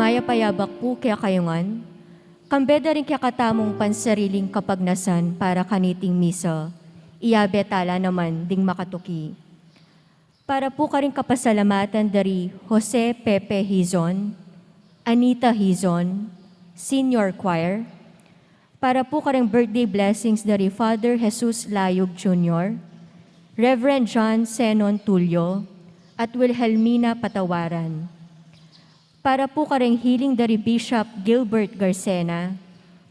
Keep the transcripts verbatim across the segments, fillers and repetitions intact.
Mayap a abak pu kekayu ngan, kambe da ring kekatamung pansariling kapagnasan para kaniting misa, iyabe tala naman ding makatuki. Para pu karing kapasalamatan dari Jose Pepe Hizon, Anita Hizon, Senior Choir. Para pu karing birthday blessings dari Father Jesus Layug Junior, Reverend John Senon Tulio, at Wilhelmina Patawaran. Para pu karing healing dari Bishop Gilbert Garcena,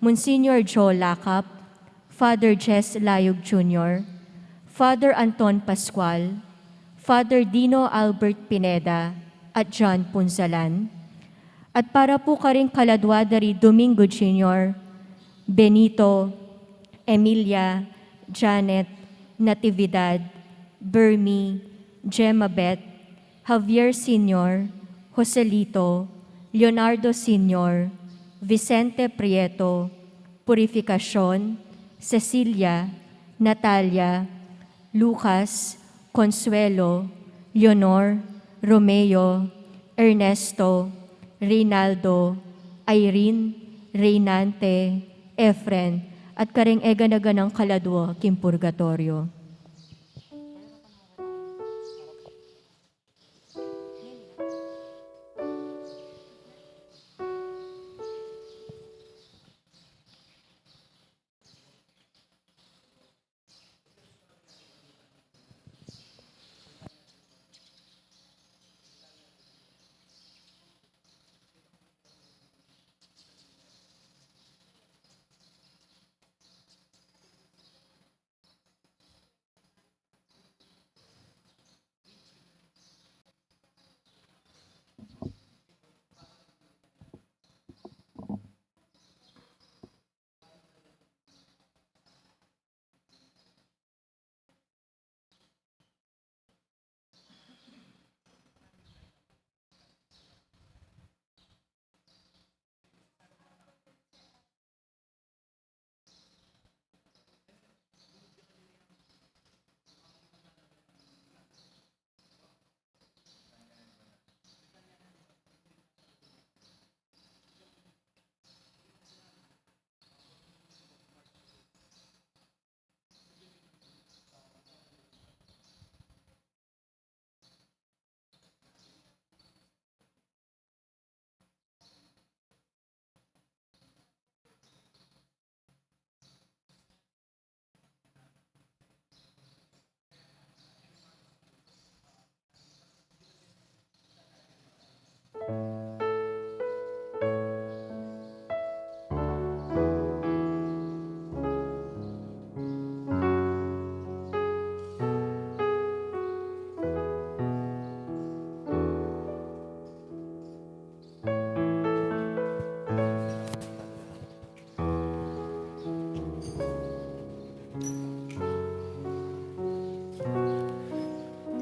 Monsignor Joe Lacap, Father Jess Layug Junior, Father Anton Pascual, Father Dino Albert Pineda, at John Punzalan. At para pu karing kaladwa dari Domingo Junior, Benito, Emilia, Janet, Natividad, Bermi, Gemma Beth, Javier Senior, Joselito, Leonardo Senior, Vicente Prieto, Purificacion, Cecilia, Natalia, Lucas, Consuelo, Leonor, Romeo, Ernesto, Reynaldo, Irene, Reynante, Efren, at karing e gana-ganang kaladwa king purgatoryo.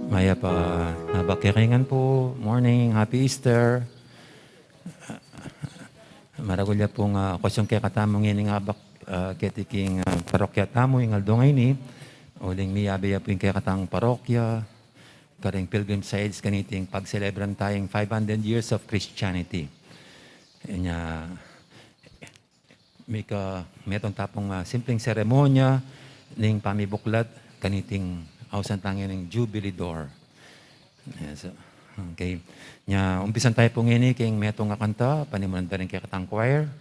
Mayap a abak kekayu ngan pu. Morning, happy Easter. Maragul ya pung, ah, okasyun kekatamu ngening abak, ah, keti king, ah, parokya tamu ing aldo ngeni. Uling miyabe ya pu ing kekatang parokya karing pilgrim side kaniting pagselebran taya ing five hundred years of Christianity. Inya, mika, metung ta pung, ah, simpleng seremonya ning pamibuklat kaniting ausan tang ing Jubilee door. Yes, okay. Nya, umpisan taya pu ngeni king metung a kanta, panimunan da ring kekatang choir.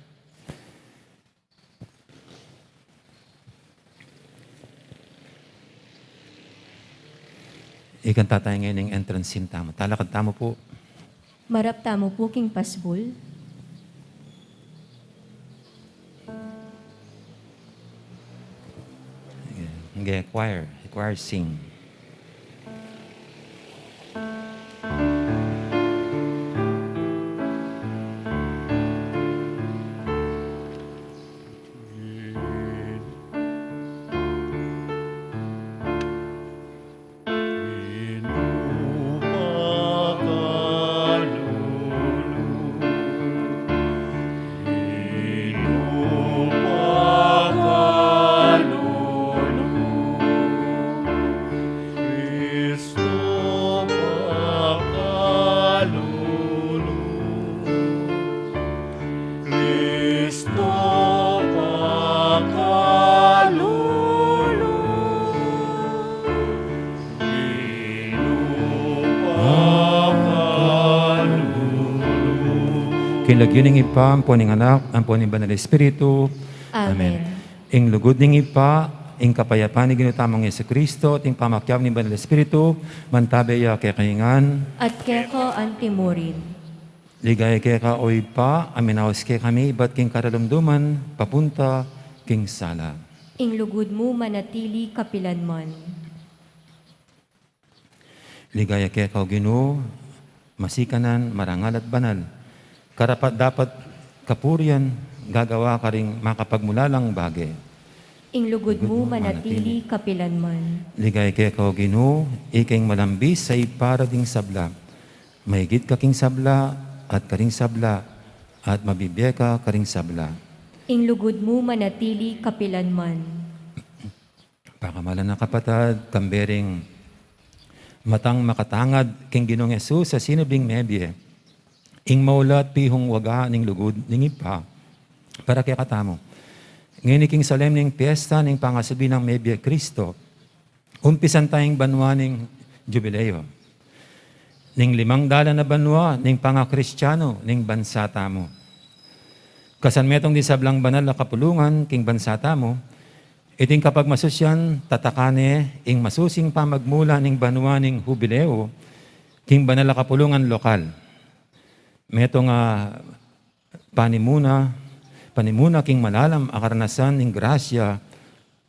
Ikanta taya ngeni ing entrance hymn tamu. Talakad tamu pu. Marap tamu pu king pasbul. Okay, choir, choir sing. King lagyu ning Ibpa, ampo ning Anak, ampo ning Banal Espiritu. Amen. Amen. Ing lugud ning Ibpa, ing kapayapan ning Ginu tamung Jesucristo, at ing pamakiabe ning Banal Espiritu, mantabe ya kekayu ngan. At keka antimurin. Ligaya keka, o Ibpa, a minaus kekami ibat king karalumduman, papunta king sala. Ing lugud mu manatili kapilanman. Ligaya keka, o Ginu, masikanan, marangal at banal. Karapat-dapat kapurian, gagawa karing makapagmulalang bage. Ing lugud mu manatili kapilanman. Ligaya keka, o Ginu, ika ing malambis a Ibpa ding sabla. Maigit ka king sabla, at karing sabla, at mabibie ka karing sabla. Ing lugud mu manatili kapilanman. Pakamalan a kapatad, kambe ring matang makatangad king Ginung Jesus a sinubling mebie, ing maulat pihung waga ning lugud ning Ibpa para kekatamu. Ngeni king solemneng piesta ning pangasubli nang mebie Kristo, umpisan taya ing banua ning Jubileo ning limang dalan a banua ning pangakristianu ning bansa tamu. Kasan metung ding sablang banal a kapulungan king bansa tamu, iting kapagmasusian, tatakan ne ing masusing pamagmula ning banua ning Jubileo king banal a kapulungan lokal. Metung a panimuna, panimuna king malalam a karanasan ning grasya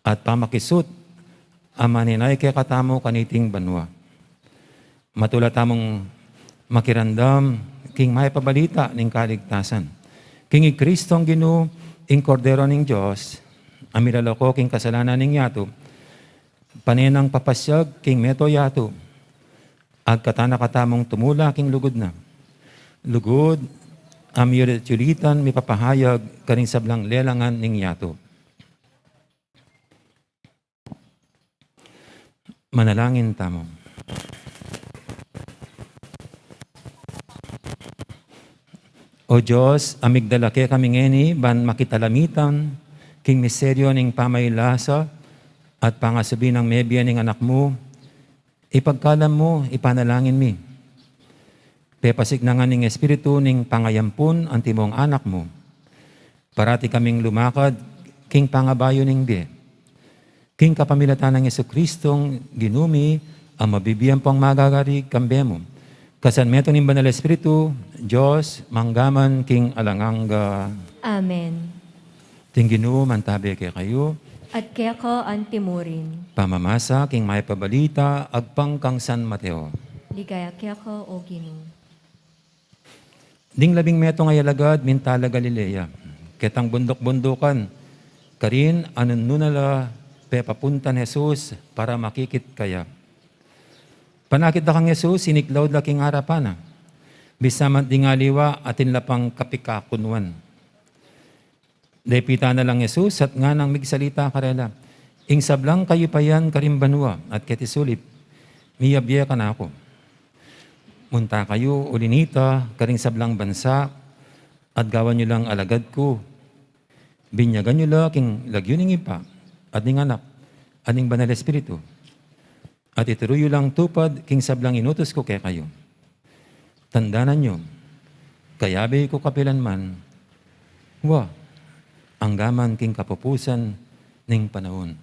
at pamakisut a maninay kekatamu kaniting banua. Matula tamung makiramdam king mayap a balita ning kaligtasan. King i Kristong Ginu, ing Kordero ning Dios, a milalako king kasalanan ning yatu, pane nang papasiag king meto yatu, agkatan na katamung tumula king lugud na. Lugud a miyulit-yulitan mipapahayag karing sablang lelangan ning yatu. Manalangin tamu. O Dios, a migdala kekami ngeni ban makitalamitan king misteryo ning pamaylasa at pangasubli nang mebie ning Anak mu, ipagkalam mu, ipanalangin mi, pepasiknangan ning Espiritu ning pangayampun antimong Anak mu, parati kaming lumakad king pangabayu ning bie. King kapamilatan nang Jesucristong Ginu mi, a mabibie ampong magagari kambe mu, kasan metung ning Banal Espiritu, Dios, mangga man king alang angga. Amen. Ing Ginu mantabe kekayu. At keka antimurin. Pamamasa king mayap a balita agpang kang San Mateo. Ligaya keka, o Ginu. Ding labing metung a alagad minta la Galilea, ketang bunduk-bundukan, karin a nung nanu na la pepapuntan Jesus para makikit kaya. Panakit da kang Jesus, siniklaud la king arapan na. Bisa man ding aliwa, atin la pang kapikakunuan. Depitan na lang Jesus at nganang migsalita karela, "Ing sablang kayupayan karing banua at keti sulip, miyabie kanaku. Munta kayu uli nita karing sablang bansa at gawan yu lang alagad ku. Binyagan yu la king lagyu ning Ibpa at ning Anak at ning Banal Espiritu. At ituru yu lang tupad king sablang inutus ku kekayu. Tandanan yu, kayabe ku kapilan man, wa, angga man king kapupusan ning panaun."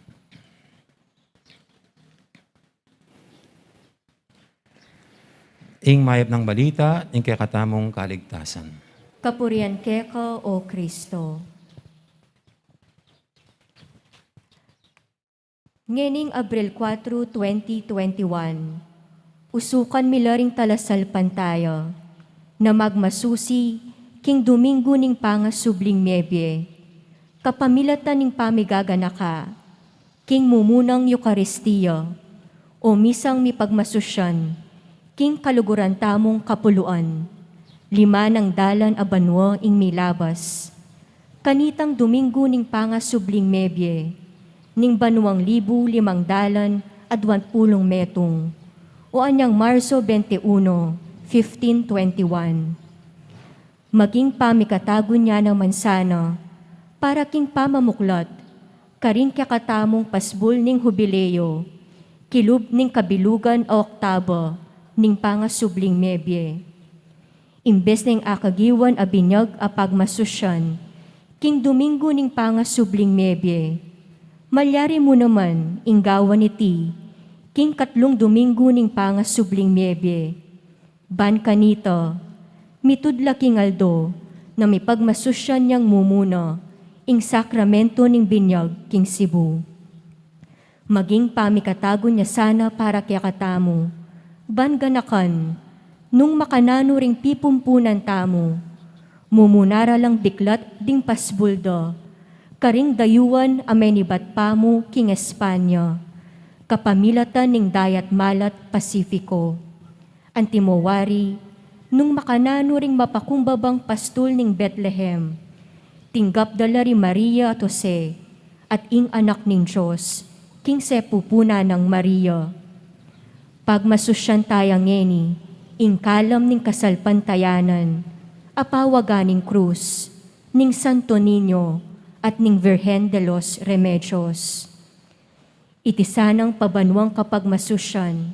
Ing mayap nang balita ning kekatamung kaligtasan. Kapurian keka, o Kristo. Ngening Abril kuatro, twenty twenty-one, usukan mi la ring talasalpantaya na magmasusi king Domingo ning Pangasubling Mebie, kapamilatan ning pamigaganaka king mumunang Eukaristia o misang mipagmasusian king kaluguran tamung kapuluan, lima nang dalan a banua ing milabas kanitang Domingo ning Pangasubling Mebie ning banuang libu limang dalan at duang pulung metung, o anyang Marso bente uno, fifteen twenty-one. Maging pamikatagun ya naman sana para king pamamuklat karing kekatamung pasbul ning Hubileo, kilub ning kabilugan a oktaba ning Pangasubling Mebie. Imbes ning akagiwan a binyag a pagmasusyan king Domingo ning pangasubling mebie, malyari mu naman ing gawan iti king katlung Domingo ning pangasubling mebie. Ban kanita, mitud la king aldo na mipagmasusyan yang mumuna ing sakramento ning binyag king Cebu. Maging pamikatagun ya sana para kekatamu, ban ganakan, nung makananu ring pipumpunan tamu, mumuna ra lang biklat ding pasbul da karing dayuan a menibat pamu king Espanya, kapamilatan ning dayat malat Pasifiko. Antimo wari, nung makananu ring mapakumbabang pastul ning Betlehem, tinggap da la ri Maria at Jose, at ing Anak ning Dios, king sepupunan nang Maria. Pagmasusyan taya ngeni ing kalam ning kasalpantayanan a pawagan ning krus, ning Santo Niño, at ning Virgen de los Remedios. Iti sanang pabanuang kapagmasusyan,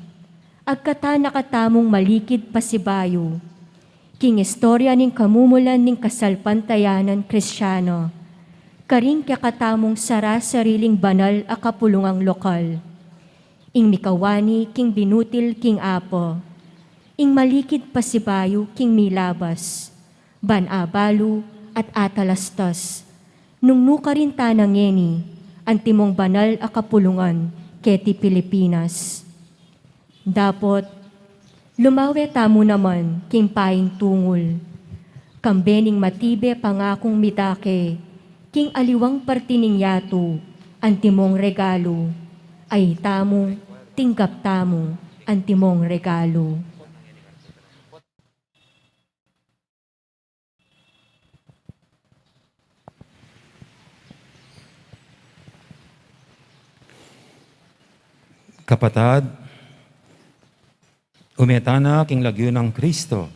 agkatan na katamung malikid pasibayu king istorya ning kamumulan ning kasalpantayanan Kristiano karing kekatamung sara-sariling banal a kapulungang lokal. Ing mikawani king binutil king Apo, ing malikid pasibayu king milabas, ban abalu at atalastas nung nukarin tana ngeni antimong banal a kapulungan keti Pilipinas. Dapot, lumawe tamu naman king paintungul, kambe ning matibe pangakung midake king aliwang parti ning yatu antimong regalu. Ai tamu, tinggap tamu antimong regalu. Kapatad, ume tana king lagyu nang Kristo,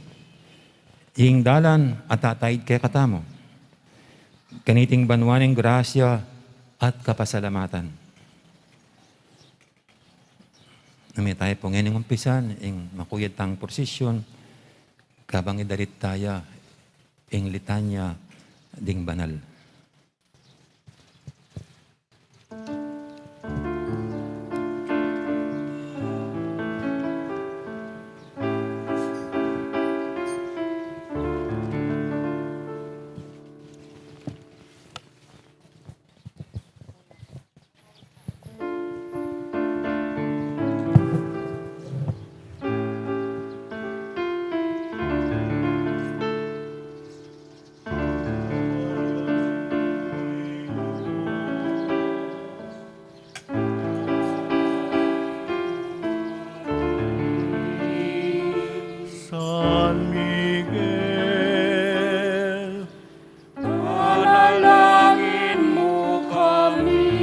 ing dalan a tataid kekatamu. Kaniting banua ning grasya at kapasalamatan. Ume taya pu ngening umpisan ing makuyad tang prosesyon, kabang idalit taya ing litanya ding banal. San Miguel, panalangin mu kami.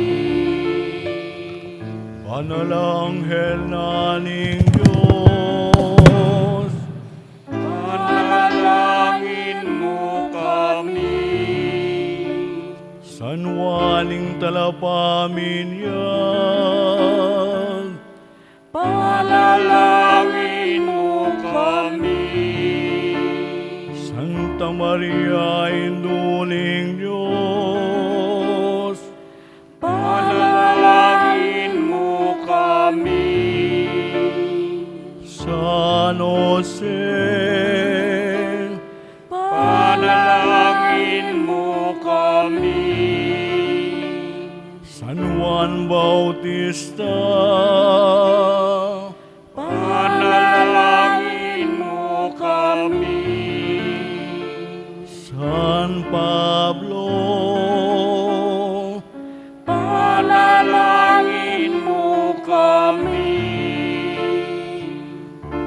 Banal a anghel na ning Dios, panalangin mu kami. San Juan ing Talapaminyad, panalangin mu kami. Santa Maria, Indu ning Dios, panalangin mu kami. San Jose, panalangin mu kami. San Juan Bautista, panalangin mu kami. San Pablo, panalangin mu kami.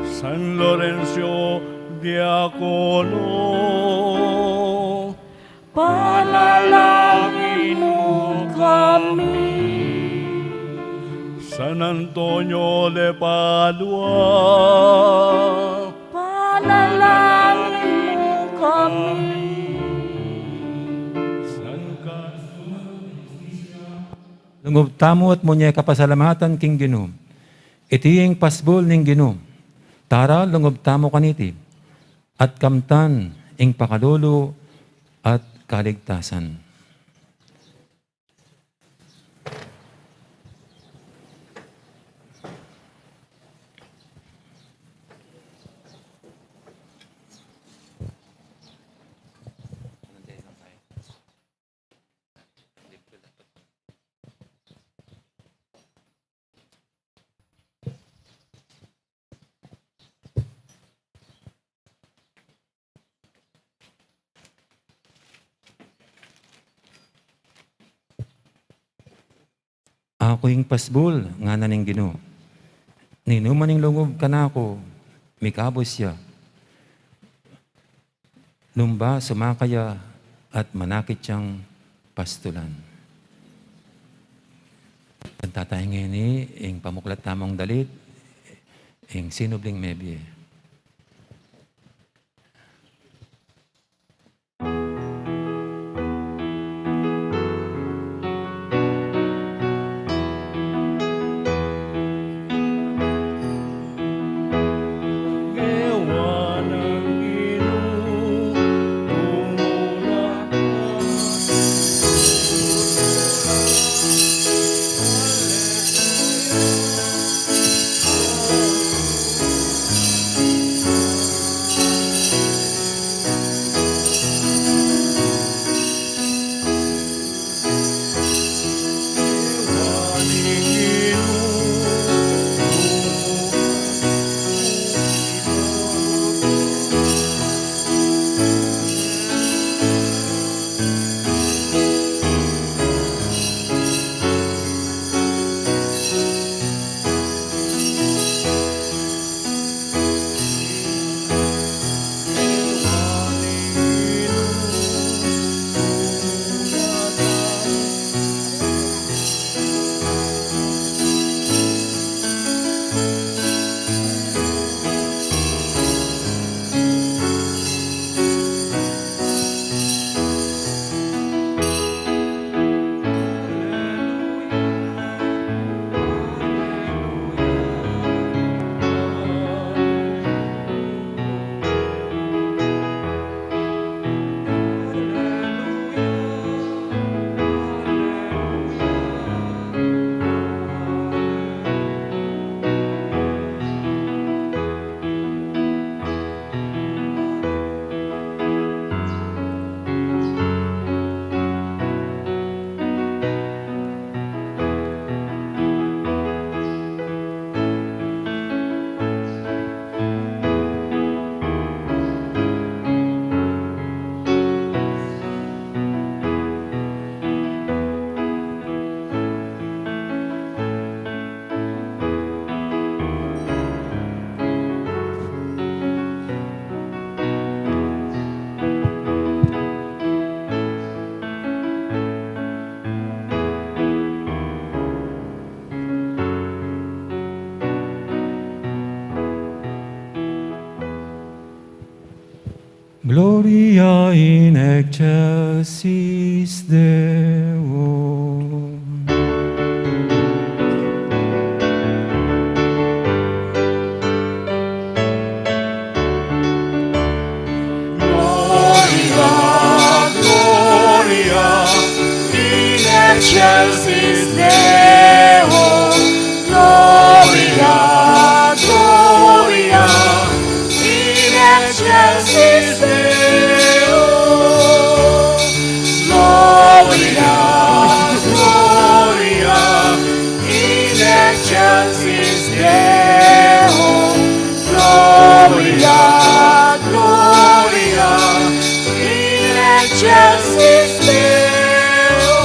San Lorenzo Diakono, panalangin mu kami. San Antonio de Padua, panalangin mu kami. San Cas- Lungub tamu at munye kapasalamatan king Ginu. Iti ing pasbul ning Ginu. Tara, lungub tamu kaniti. at kamtan ing pakalulu at kaligtasan. Aku ing pasbul, ngana ning Ginu. Ninuman ing lungub kanaku, mikabus ya. Nung ba sumakay ya at manakit yang pastulan. Pantatayan ngeni ing pamuklat tamung dalit, ing sinubling mebie. Gloria in excelsis Deo. Gloria, Gloria in excelsis Deo. Gloria, Gloria in excelsis Deo. Gloria, Gloria in excelsis Deo. Gloria, Gloria in excelsis Deo.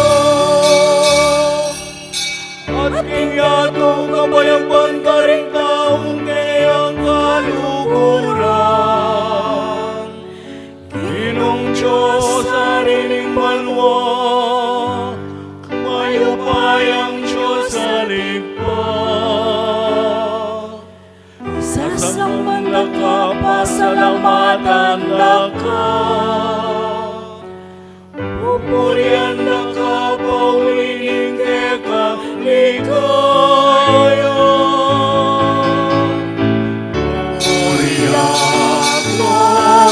At king yatu kabayuan karing taung keyang kaluguran. Ginung Dios, Ari ning banua, mayupayang Dios a Ibpa. Sasaman da ka, pasalamatan da ka, pupurian da ka, pauli ning kekang ligaya. Gloria, Gloria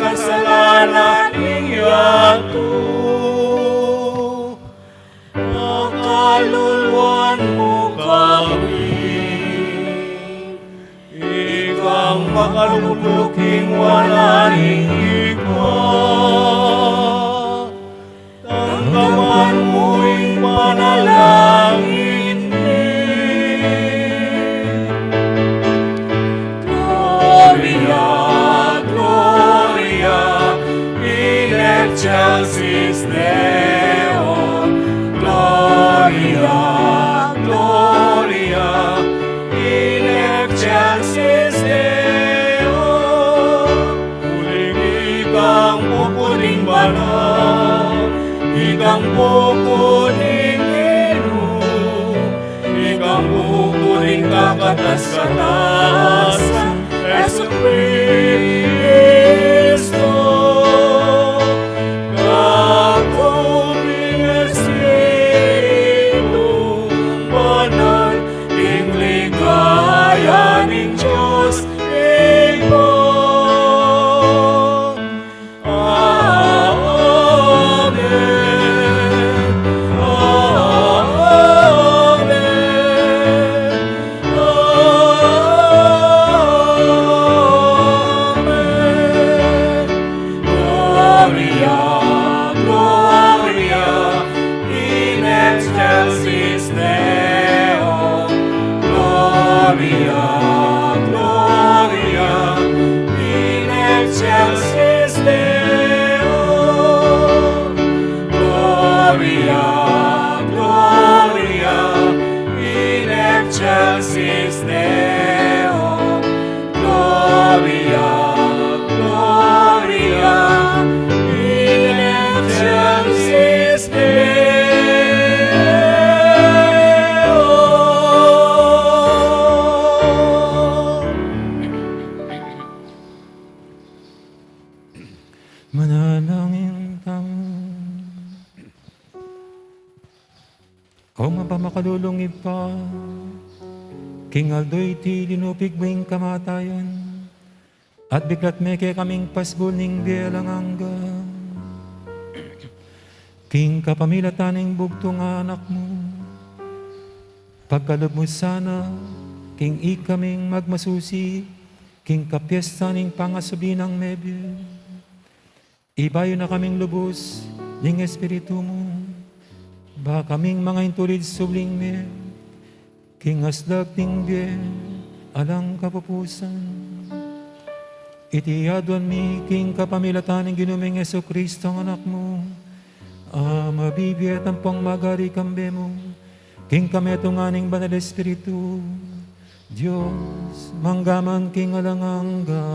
kasalanan ning yatu. Pakaluluan mu kami. Ikang makalukluk king wanan ning Ibpa. Tanggapan mu ing panalangin mi. Gloria, Gloria in excelsis Deo. Gloria, Gloria in excelsis Deo. Uling ikang bukud ning banal, ikang bukud ning Ginu, ikang bukud ning kakatas-katasan, Jesucristo. Kagum ning Espiritu Banal, ing ligaya ning Dios Ibpa. Amen. Amen. Amen. Gloria, Gloria in excelsis Deo. Gloria, Gloria in excelsis Deo. Gloria, Gloria in excelsis Deo. Gloria, Gloria in excelsis Deo. Manalangin tamu. O mapamakalulung Ibpa, king aldo iti linupig mu ing kamatayan, at biklat me kekaming pasbul ning bie alang angga. King kapamilatan ning bugtung a Anak mu, pagkalub mu sana, king ikaming magmasusi king kapiestan ning pangasubli nang mebie, ibayu na kaming lubus ning Espiritu mu, ba kaming mangaintulid subling mie king aslag ning bie alang kapupusan. Iti aduan mi king kapamilatan ning Ginu ming Jesucristo, a Anak mu, a mabibie at ampong magari kambe mu king kametungan ning Banal Espiritu, Dios, mangga man king alang angga.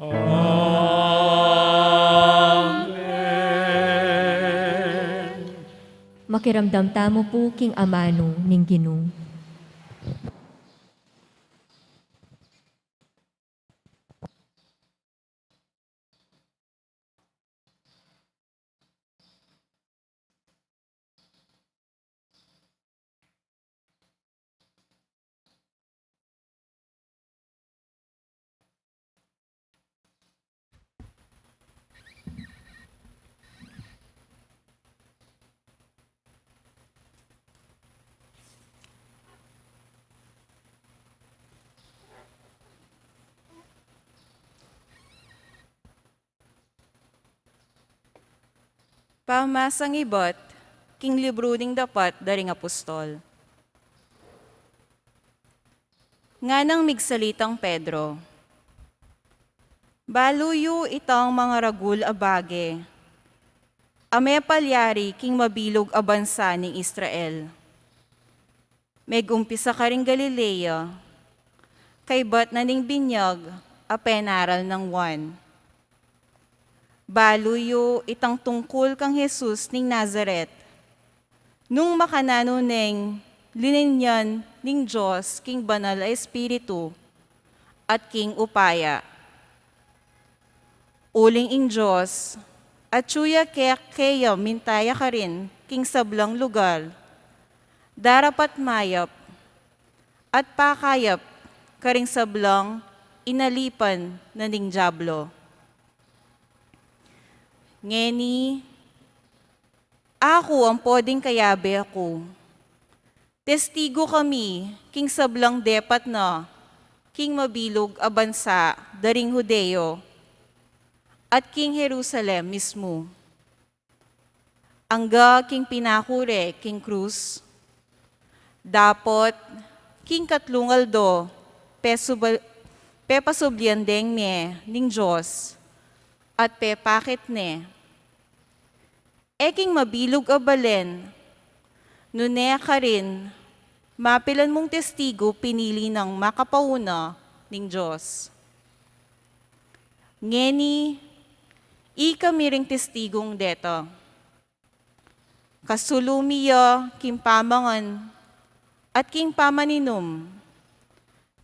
Amen. Makiramdam tamu pu king amanu ning Ginu. Pamamasang ibat king libru ning Dapat da ring Apostol. Nganang migsalitang Pedro, "Balu yu itang mangaragul a bage a mepalyari king mabilug a bansa ning Israel. Megumpisa karing Galilea, kaybat na ning binyag a penaral nang Juan. Balu yu itang tungkul kang Jesus ning Nazaret, nung makananu neng lininyan ning Dios king Banal a Espiritu at king upaya. Uling ing Dios, atyu ya ke-, keya minta ya karin king sablang lugar, darapat mayap at pakayap karing sablang inalipan na ning Diablo. Ngeni, aku ampon ding kayabe ku, testigu kami king sablang depat na king mabilug a bansa da ring Judeo at king Jerusalem mismu, angga king pinaku re king krus. Dapot king katlung aldo, pesubal-, pepasublian deng mie ning Dios at pepakit ne. E king mabilug a balen, nune karin mapilan mung testigu pinili nang makapauna ning Dios. Ngeni, ikami ring testigung deta. Kasulu mi ya king pamangan at king pamaninum,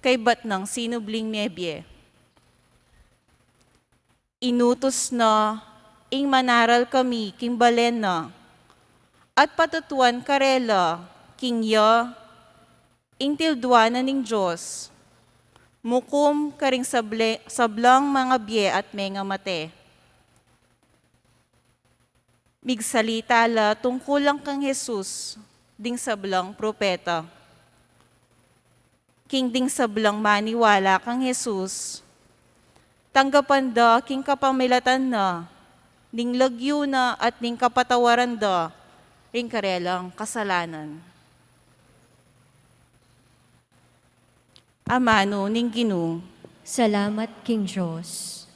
kaybat nang sinubling mebie. Inutus na ing manaral kami king balen na, at patutuan karela king ya ing tilduan na ning Dios, mukum karing sable-, sablang mangabie at mengamate. Migsalita la tungkul lang kang Jesus ding sablang propeta. King ding sablang maniwala kang Jesus, tanggapan da king kapamilatan na ning lagyu na at ning kapatawaran da ring karelang kasalanan. Amanu ning Ginu. Salamat king Dios.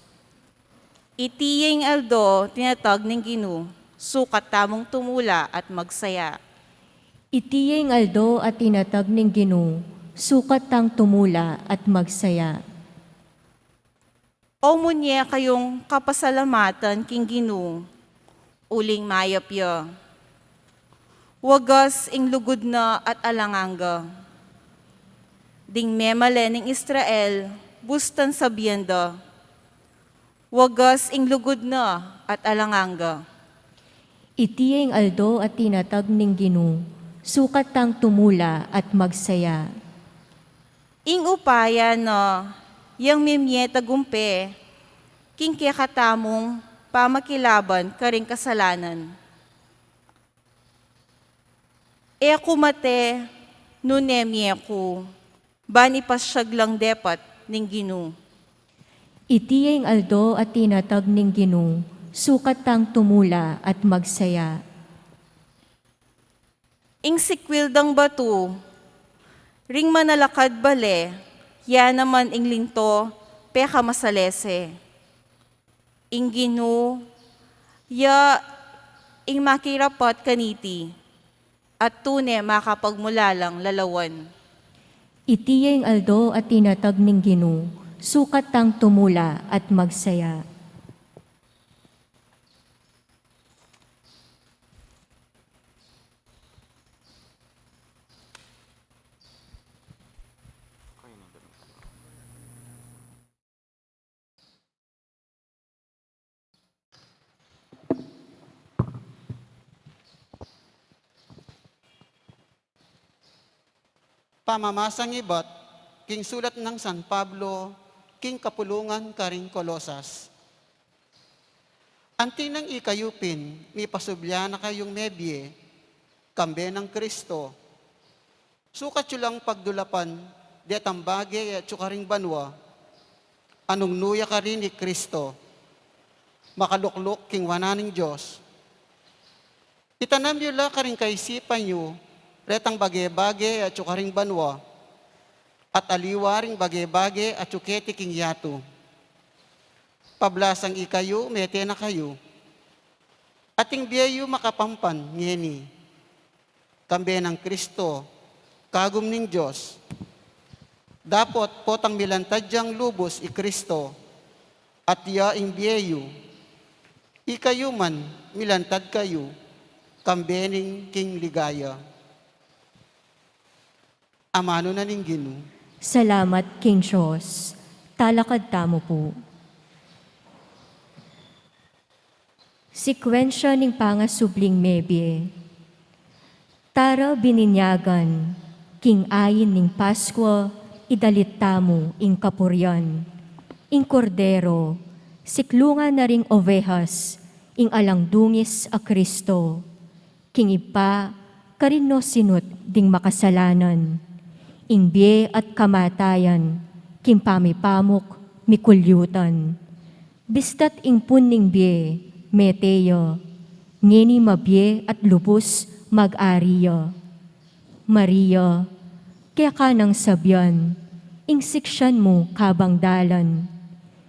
Iti ya ing aldo tinatag ning Ginu, sukat tamung tumula at magsaya. Iti ya ing aldo a tinatag ning Ginu, sukat tang tumula at magsaya. O munye kayung kapasalamatan king Ginu, uling mayap ya. Wagas ing lugud na at alang angga. Ding memalen ning Israel, bustan sabian da, wagas ing lugud na at alang angga. Iti ya ing aldo a tinatag ning Ginu, sukat tang tumula at magsaya. Ing upaya na yang mimie tagumpe king kekatamung pamakilaban karing kasalanan. E ku mate, nune mie ku, ban ipasyag lang depat ning Ginu. Iti ya ing aldo a tinatag ning Ginu, sukat tang tumula at magsaya. Ing sikwil dang batu ring manalakad bale, ya naman ing linto pekamasalese. Ing Ginu ya ing makirapat kaniti, at tune makapagmulalang lalawan. Iti ya ing aldo a tinatag ning Ginu, sukat tang tumula at magsaya. Pamamasang ibat king sulat nang San Pablo king kapulungan karing Colosas. Anti nang ikayu pin, mipasubli na kayung mebie kambe nang Kristo, sukat yu lang pagdulapan detang bage atyu karing banua a nung nu ya karin i Kristo, makalukluk king wanan ning Dios. Itanam yu la karing kaisipan yu retang bage-bage atyu karing banua, at aliwa ring bage-bage atyu keti king yatu. Pablasang ikayu, mete na kayu, at ing bie yu makapampan ngeni kambe nang Kristo kagum ning Dios. Dapot potang milantad yang lubus i Kristo, at ya ing bie yu, ikayu man milantad kayu kambe ning king ligaya. Amanu na ning Ginu. Salamat king Dios. Talakad tamu pu. Sekuensya ning pangasubling mebie. Tara bininyagan, king ain ning Paskua, idalit tamu ing kapurian. Ing Kordero, siklungan na ring ovehas, ing alang dungis a Kristo. King Ibpa, karin no sinut ding makasalanan. Ing bie at kamatayan, king pamipamuk, mikulyutan. Bista't ing pun ning bie, mete ya, ngeni mabie at lubus mag-ari ya. Maria, keka nang sabian, ing siksian mu kabang dalan,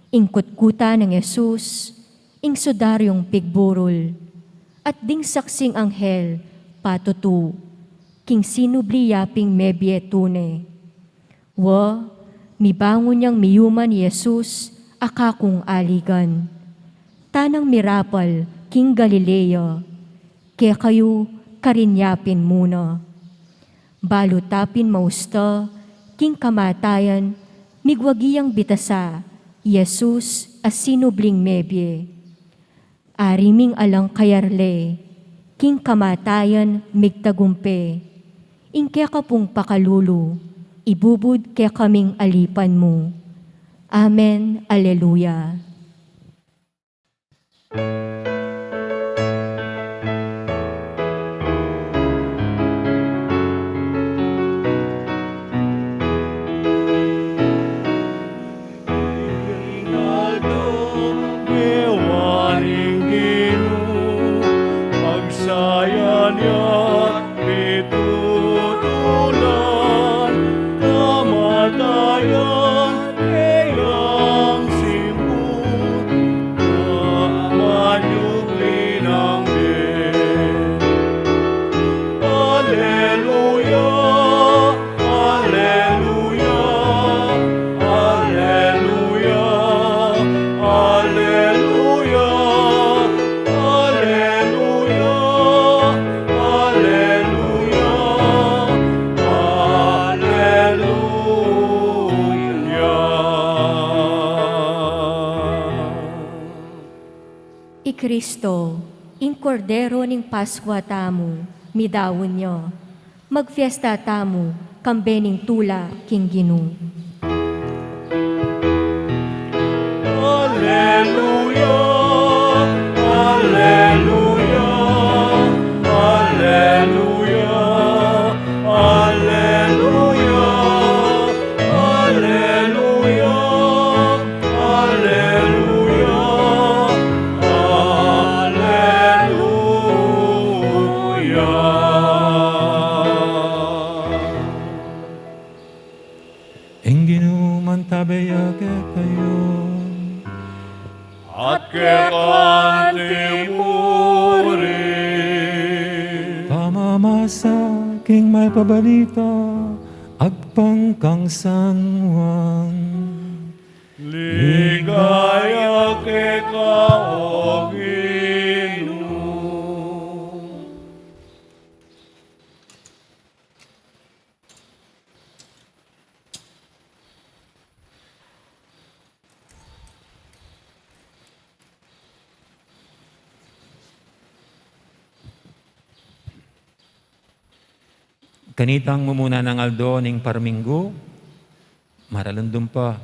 ing kutkutan nang Jesus, ing sudaryung pigburul, at ding saksing anghel, patutu, king sinubli ya ping mebie tune. Wa, mibangun yang miyuman i Jesus, a kakung aligan. Tanang mirapal king Galilea, kekayu karin ya pin muna. Balu ta pin mausta, king kamatayan, migwagi yang bitasa, i Jesus, a sinubling mebie. Ari ming alang kayarle, king kamatayan migtagumpe, ing keka pung pakalulu, ibubud kekaming alipan mu. Amen. Alleluia. Ing aldo gewa ning Ginu, pagsayan ya pitutulan, kamatayan keyang simbul, kamanyugli nang bie. Alleluia, alleluia, alleluia, alleluia, alleluia, alleluia, alleluia. I Kristo, ing Kordero ning Paskua tamu, midaun ya. Magfiesta tamu, kambe ning tula king Ginu. Alleluia, alleluia, alleluia, alleluia, alleluia, alleluia, alleluia. Ing Ginu mantabe ya kekayu. At keka mu rin. Pamamasa king Mayap a Balita agpang kang San Juan. Ligaya keka, O Ginu. Kanitang mumuna nang aldo ning parminggu, maralundum pa,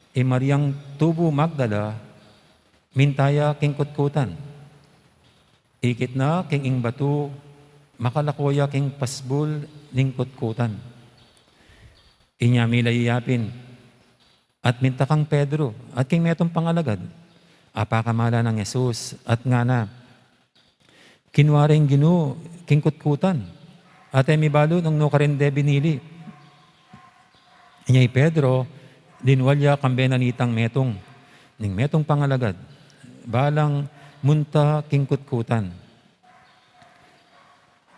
i Mariang tubu Magdala, minta ya king kutkutan. Ikit na king ing batu, makalako ya king pasbul ning kutkutan. Inya milai ya pin, at minta kang Pedro, at king metung pangalagad, a pakamala nang Jesus, at ngana, Kinua re ing Ginu king kutkutan, at e mi balu nung nu karin de binili. Inya i Pedro, linwal ya kambe na nitang metung, ning metung pangalagad, balang munta king kutkutan.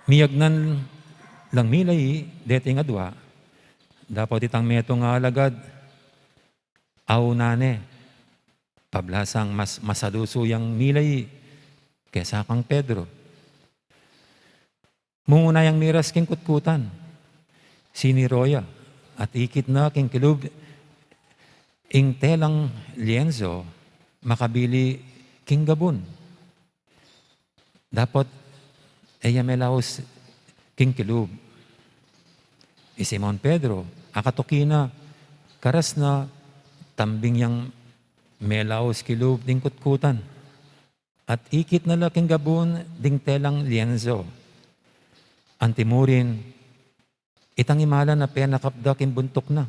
Miyagnan lang milai deting adua, dapot itang metung a alagad, auna ne, pablasang mas masalusu yang milai kesa kang Pedro. Mumuna yang miras king kutkutan, siniro ya, at ikit na king kilub ing telang lienso, makabili king gabun. Dapot e ya melaus king kilub. I Simon Pedro, akatuki na, karas na, tambing yang melaus kilub ding kutkutan, at ikit na la king gabun ding telang lienso. Antimurin, itang imalan a penakap da king buntuk na.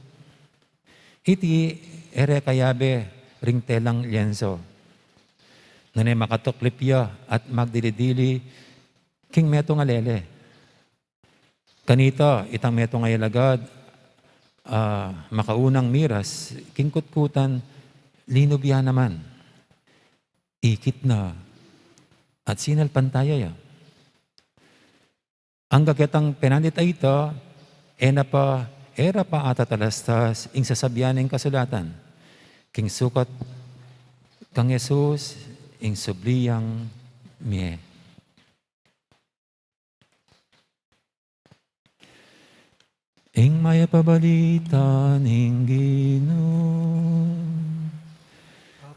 Iti e re kayabe ring telang lienso. Nune makatuklip ya at magdili-dili king metung a lele. Kanita, itang metung a alagad, ah, makaunang miras king kutkutan, linub ya naman. Ikit na at sinalpantaya ya. Angga ketang penandit a ita, e na pa, e ra pa atatalastas ing sasabian ning kasulatan. King sukat kang Jesus, ing subli yang mie. Ing mayap a balita ning Ginu.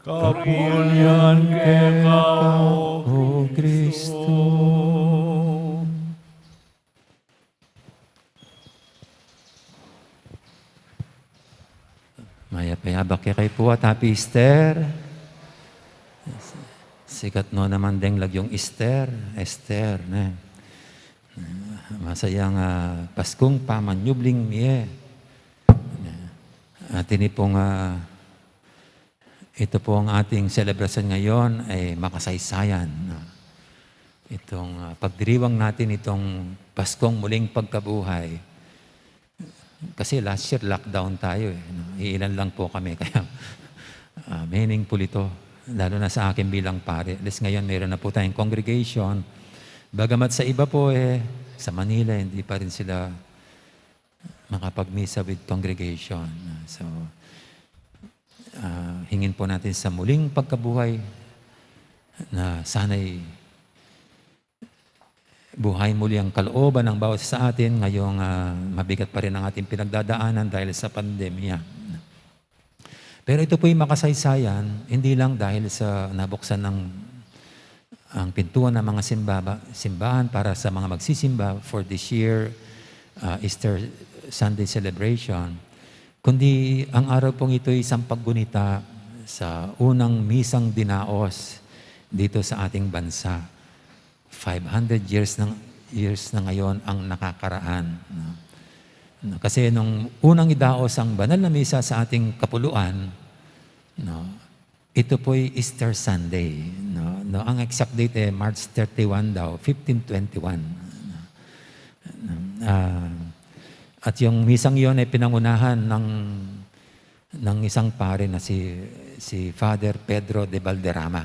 Kapulian keka, O Kristo. Mayap a abak kekayu pu at Happy Easter. Sikat no naman deng lagyung Easter, Esther, ne. Masayang, ah, Paskung pamanyubling mie. At ini pong, ah, ito pong ating selebrasyon ngayon ay makasaysayan, no? Itong, ah, pagdiriwang natin itong Paskong Muling Pagkabuhay. Kasi last year, lockdown tayo, eh, no? Iilan lang po kami, kaya, ah, meaningful ito, lalo na sa akin bilang pare. At least ngayon, meron na po tayong congregation. Bagamat sa iba po, eh, sa Manila, hindi pa rin sila makapagmisa with congregation. So, ah, hingin po natin sa Muling Pagkabuhay na sana'y buhay muli ang kalooban ng bawat isa sa atin ngayong, ah, mabigat pa rin ang ating pinagdadaanan dahil sa pandemya. Pero ito po'y makasaysayan, hindi lang dahil sa nabuksan ng, ang pintuan ng mga simbaba-, simbahan para sa mga magsisimba for this year, ah, Easter Sunday celebration, kundi ang araw pong ito'y isang paggunita sa unang misang dinaos dito sa ating bansa. Five hundred years na, years na ngayon ang nakakaraan, no? No, kasi nung unang idaos ang banal na misa sa ating kapuluan, no, ito po'y Easter Sunday, no? No, ang exact date, eh, March thirty-one daw, fifteen twenty-one. No? Ah, at yung misang yon ay pinangunahan ng, ng isang pare na si, si Father Pedro de Valderrama.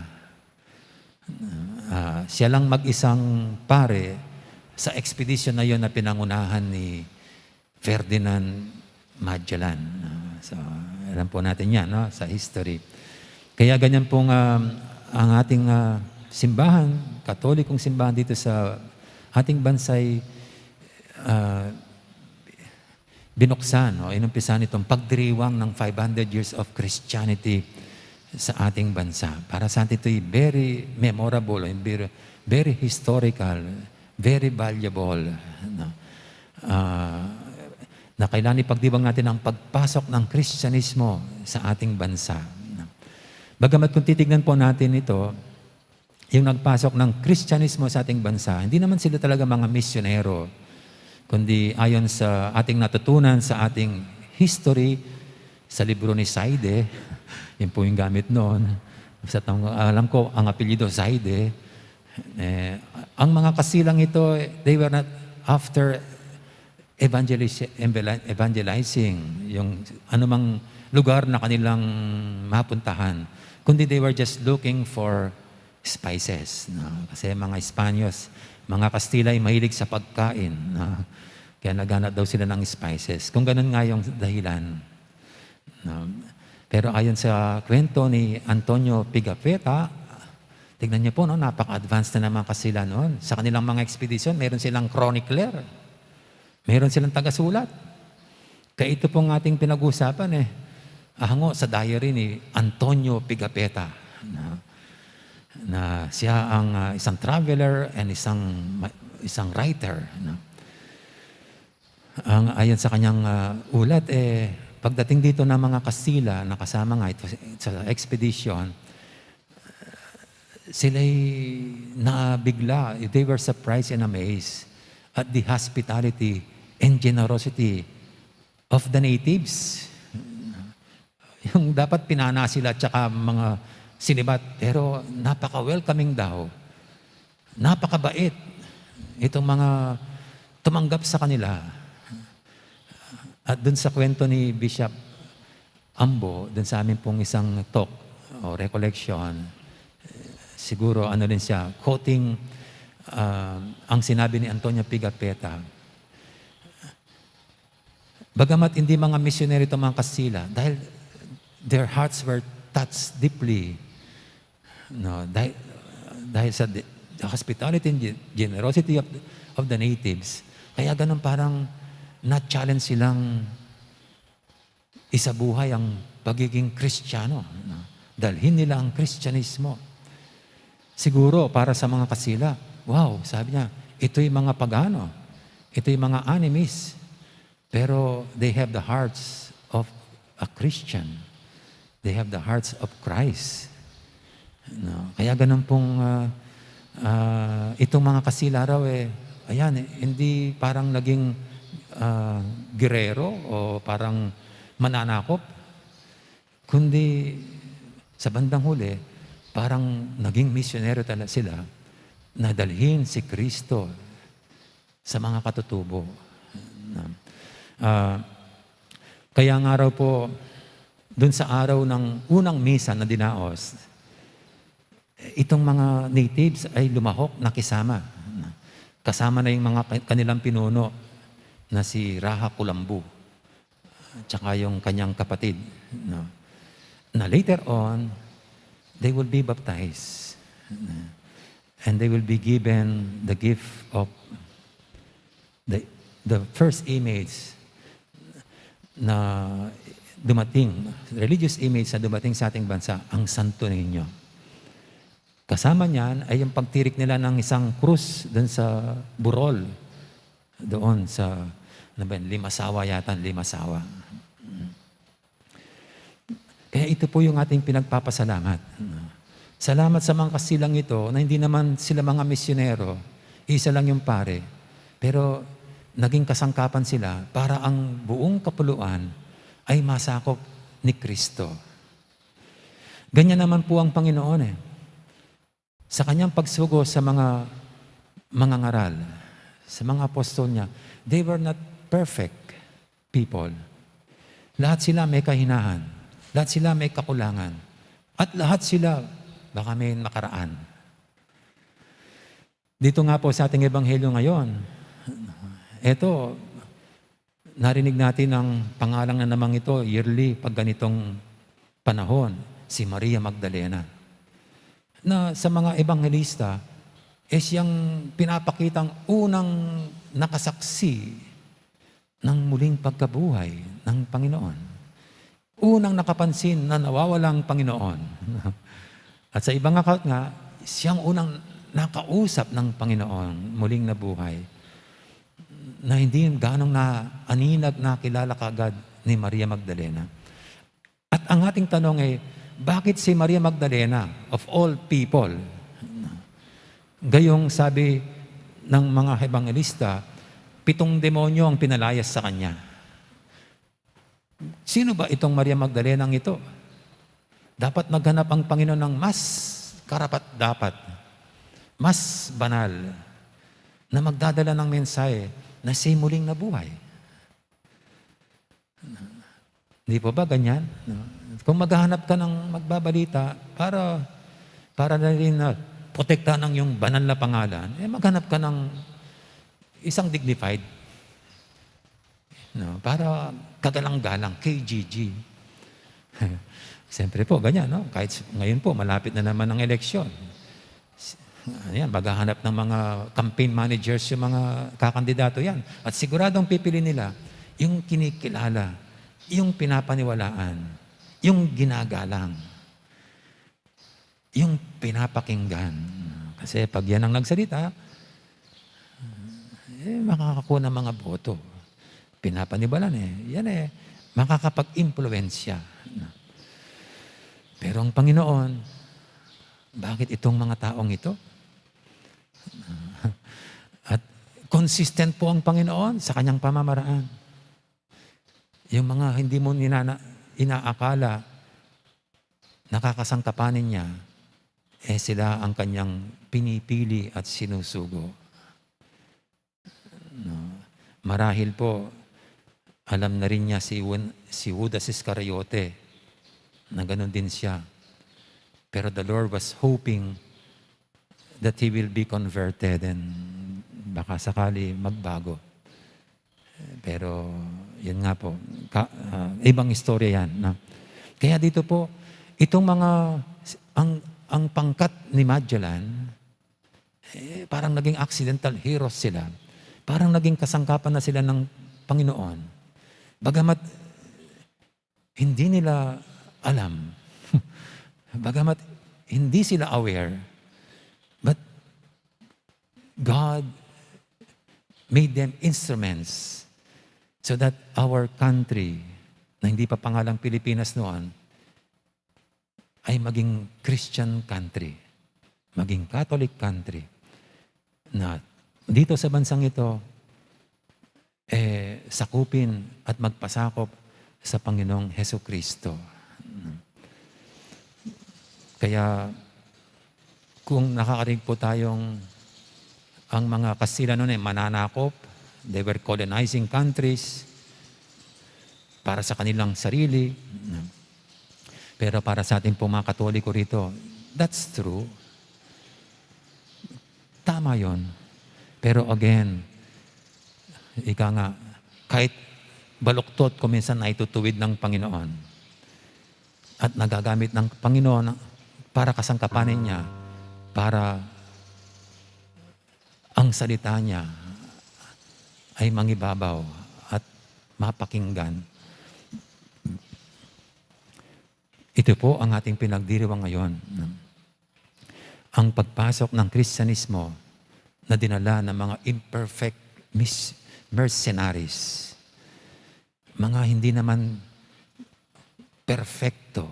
Ah, siya lang mag-isang pare sa ekspedisyon na yon na pinangunahan ni Ferdinand Magellan. Ah, so, alam po natin yan, no, sa history. Kaya ganyan pong, ah, ang ating, ah, simbahan, Katolikong simbahan dito sa ating bansa'y, ah, binuksan, no? Inumpisan itong pagdiriwang ng five hundred years of Christianity sa ating bansa. Para sa atin ito'y very memorable, very, very historical, very valuable, no? Ah, na kailangan ipagdiwang natin ang pagpasok ng Kristyanismo sa ating bansa, no? Bagamat kung titignan po natin ito, yung nagpasok ng Kristyanismo sa ating bansa, hindi naman sila talaga mga misyonero, kundi ayon sa ating natutunan sa ating history, sa libro ni Zaide, yun po yung gamit noon. Sa tang-, alam ko, ang apelyido Zaide, eh, ang mga Kastilang ito, they were not after evangelis-, evangeli-, evangelizing, yung anumang lugar na kanilang mapuntahan, kundi they were just looking for spices, no? Kasi mga Espanyos, mga Kastila ay mahilig sa pagkain, no? Kaya naghanap daw sila ng spices. Kung ganun nga yung dahilan, no? Pero ayon sa kwento ni Antonio Pigafetta, tignan niyo po, no, napaka-advance na ng mga Kastila noon. Sa kanilang mga ekspedisyon, meron silang chronicler. Meron silang tagasulat. Kaya ito pong ating pinag-uusapan, eh, hango sa diary ni Antonio Pigafetta, no? Na siya ang, ah, isang traveler and isang ma-, isang writer, no? Ang, ayon sa kanyang, ah, ulat, eh, Pagdating dito ng mga Kastila na kasama nga ito sa expedition, sila'y nabigla, they were surprised and amazed at the hospitality and generosity of the natives. Yung dapat pinana sila at saka mga sinibat, pero napaka-welcoming daw. Napakabait itong mga tumanggap sa kanila. At dun sa kwento ni Bishop Ambo, dun sa amin pong isang talk o recollection, siguro ano rin siya, quoting, ah, ang sinabi ni Antonio Pigafetta. Bagamat hindi mga misyonero itong mga Kastila, dahil their hearts were touched deeply, no, dahil, dahil sa di-, the hospitality and ge-, generosity of, of the natives, kaya ganun parang na-challenge silang isabuhay ang pagiging Kristiyano, no? Dalhin nila ang Kristyanismo. Siguro para sa mga Kastila, "Wow," sabi niya, "ito'y mga pagano, ito'y mga animist." Pero they have the hearts of a Christian. They have the hearts of Christ. No? Kaya ganun pong, ah, ah, itong mga Kastila raw, eh, ayan, eh, hindi parang naging, ah, gerero o parang mananakop, kundi sa bandang huli, parang naging misyonero talaga sila na dalhin si Kristo sa mga katutubo. Ah, kaya nga raw po, dun sa araw ng unang misa na dinaos, itong mga natives ay lumahok, nakisama. Kasama na yung mga ka-, kanilang pinuno na si Raha Kulambu, tsaka yung kanyang kapatid, no? Na later on, they will be baptized. And they will be given the gift of the, the first image na dumating, religious image na dumating sa ating bansa, ang Santo Niño. Kasama niyan ay yung pagtirik nila ng isang krus dun sa burol, doon sa, ano ba yun, Limasawa yata, Limasawa. Kaya ito po yung ating pinagpapasalamat. Salamat sa mga Kastilang ito na hindi naman sila mga misyonero, isa lang yung pare, pero naging kasangkapan sila para ang buong kapuluan ay masakop ni Kristo. Ganyan naman po ang Panginoon, eh. Sa kanyang pagsugo sa mga mangangaral, sa mga apostol niya, they were not perfect people. Lahat sila may kahinahan. Lahat sila may kakulangan. At lahat sila baka may nakaraan. Dito nga po sa ating ebanghelyo ngayon, eto, narinig natin ang pangalang na namang ito, yearly, pag ganitong panahon, si Maria Magdalena. Na sa mga ebanghelista, eh, siyang pinapakitang unang nakasaksi ng muling pagkabuhay ng Panginoon. Unang nakapansin na nawawala ang Panginoon. At sa ibang aklat nga, siyang unang nakausap ng Panginoon, muling nabuhay, na hindi ganong na, aninag nakilala kaagad ni Maria Magdalena. At ang ating tanong ay, bakit si Maria Magdalena, of all people? Gayong sabi ng mga ebanghelista, pitong demonyo ang pinalayas sa kanya. Sino ba itong Maria Magdalenang ito? Dapat maghanap ang Panginoon ng mas karapat-dapat, mas banal, na magdadala ng mensahe na siya'y muling nabuhay. Di po ba ganyan? No? Kung maghahanap ka ng magbabalita para, para na rin na protektahan ang iyong banal na pangalan, eh, maghanap ka ng isang dignified. No? Para kagalang-galang, K G G. Siyempre po, ganyan, no? Kahit s-, ngayon po, malapit na naman ang eleksyon. S-, ayan, maghahanap ng mga campaign managers yung mga kakandidato yan. At siguradong pipili nila yung kinikilala, yung pinapaniwalaan, yung ginagalang, yung pinapakinggan. Kasi pag yan ang nagsalita, eh, makakakuha ng mga boto. Pinapaniwalaan eh. Yan eh, makakapag-impluwensya. Pero ang Panginoon, bakit itong mga taong ito? At consistent po ang Panginoon sa kanyang pamamaraan. Yung mga hindi mo ninana-, inaakala, nakakasangkapanin niya, eh, sila ang kanyang pinipili at sinusugo. No? Marahil po, alam na rin niya si Juan-, si Judas Iscariote, na ganun din siya. Pero the Lord was hoping that he will be converted and baka sakali magbago. Pero, yun nga po, ka-, ah, ibang istorya yan, no? Kaya dito po, itong mga, ang, ang pangkat ni Magellan, eh, parang naging accidental heroes sila. Parang naging kasangkapan na sila ng Panginoon. Bagamat hindi nila alam, bagamat hindi sila aware, but God made them instruments so that our country, na hindi pa pangalang Pilipinas noon, ay maging Christian country, maging Catholic country, na dito sa bansang ito, eh, sakupin at magpasakop sa Panginoong Hesukristo. Kaya, kung nakakarinig po tayong ang mga Kastila noon ay mananakop, they were colonizing countries para sa kanilang sarili. Pero para sa ating pong mga Katoliko rito, that's true. Tama yon. Pero again, ika nga, kahit baluktot, kung minsan naitutuwid ng Panginoon. At nagagamit ng Panginoon para kasangkapanin niya, para ang salita niya ay mangibabaw at mapakinggan. Ito po ang ating pinagdiriwang ngayon. Ang pagpasok ng Kristyanismo na dinala ng mga imperfect mis-, mercenaries. Mga hindi naman perpekto.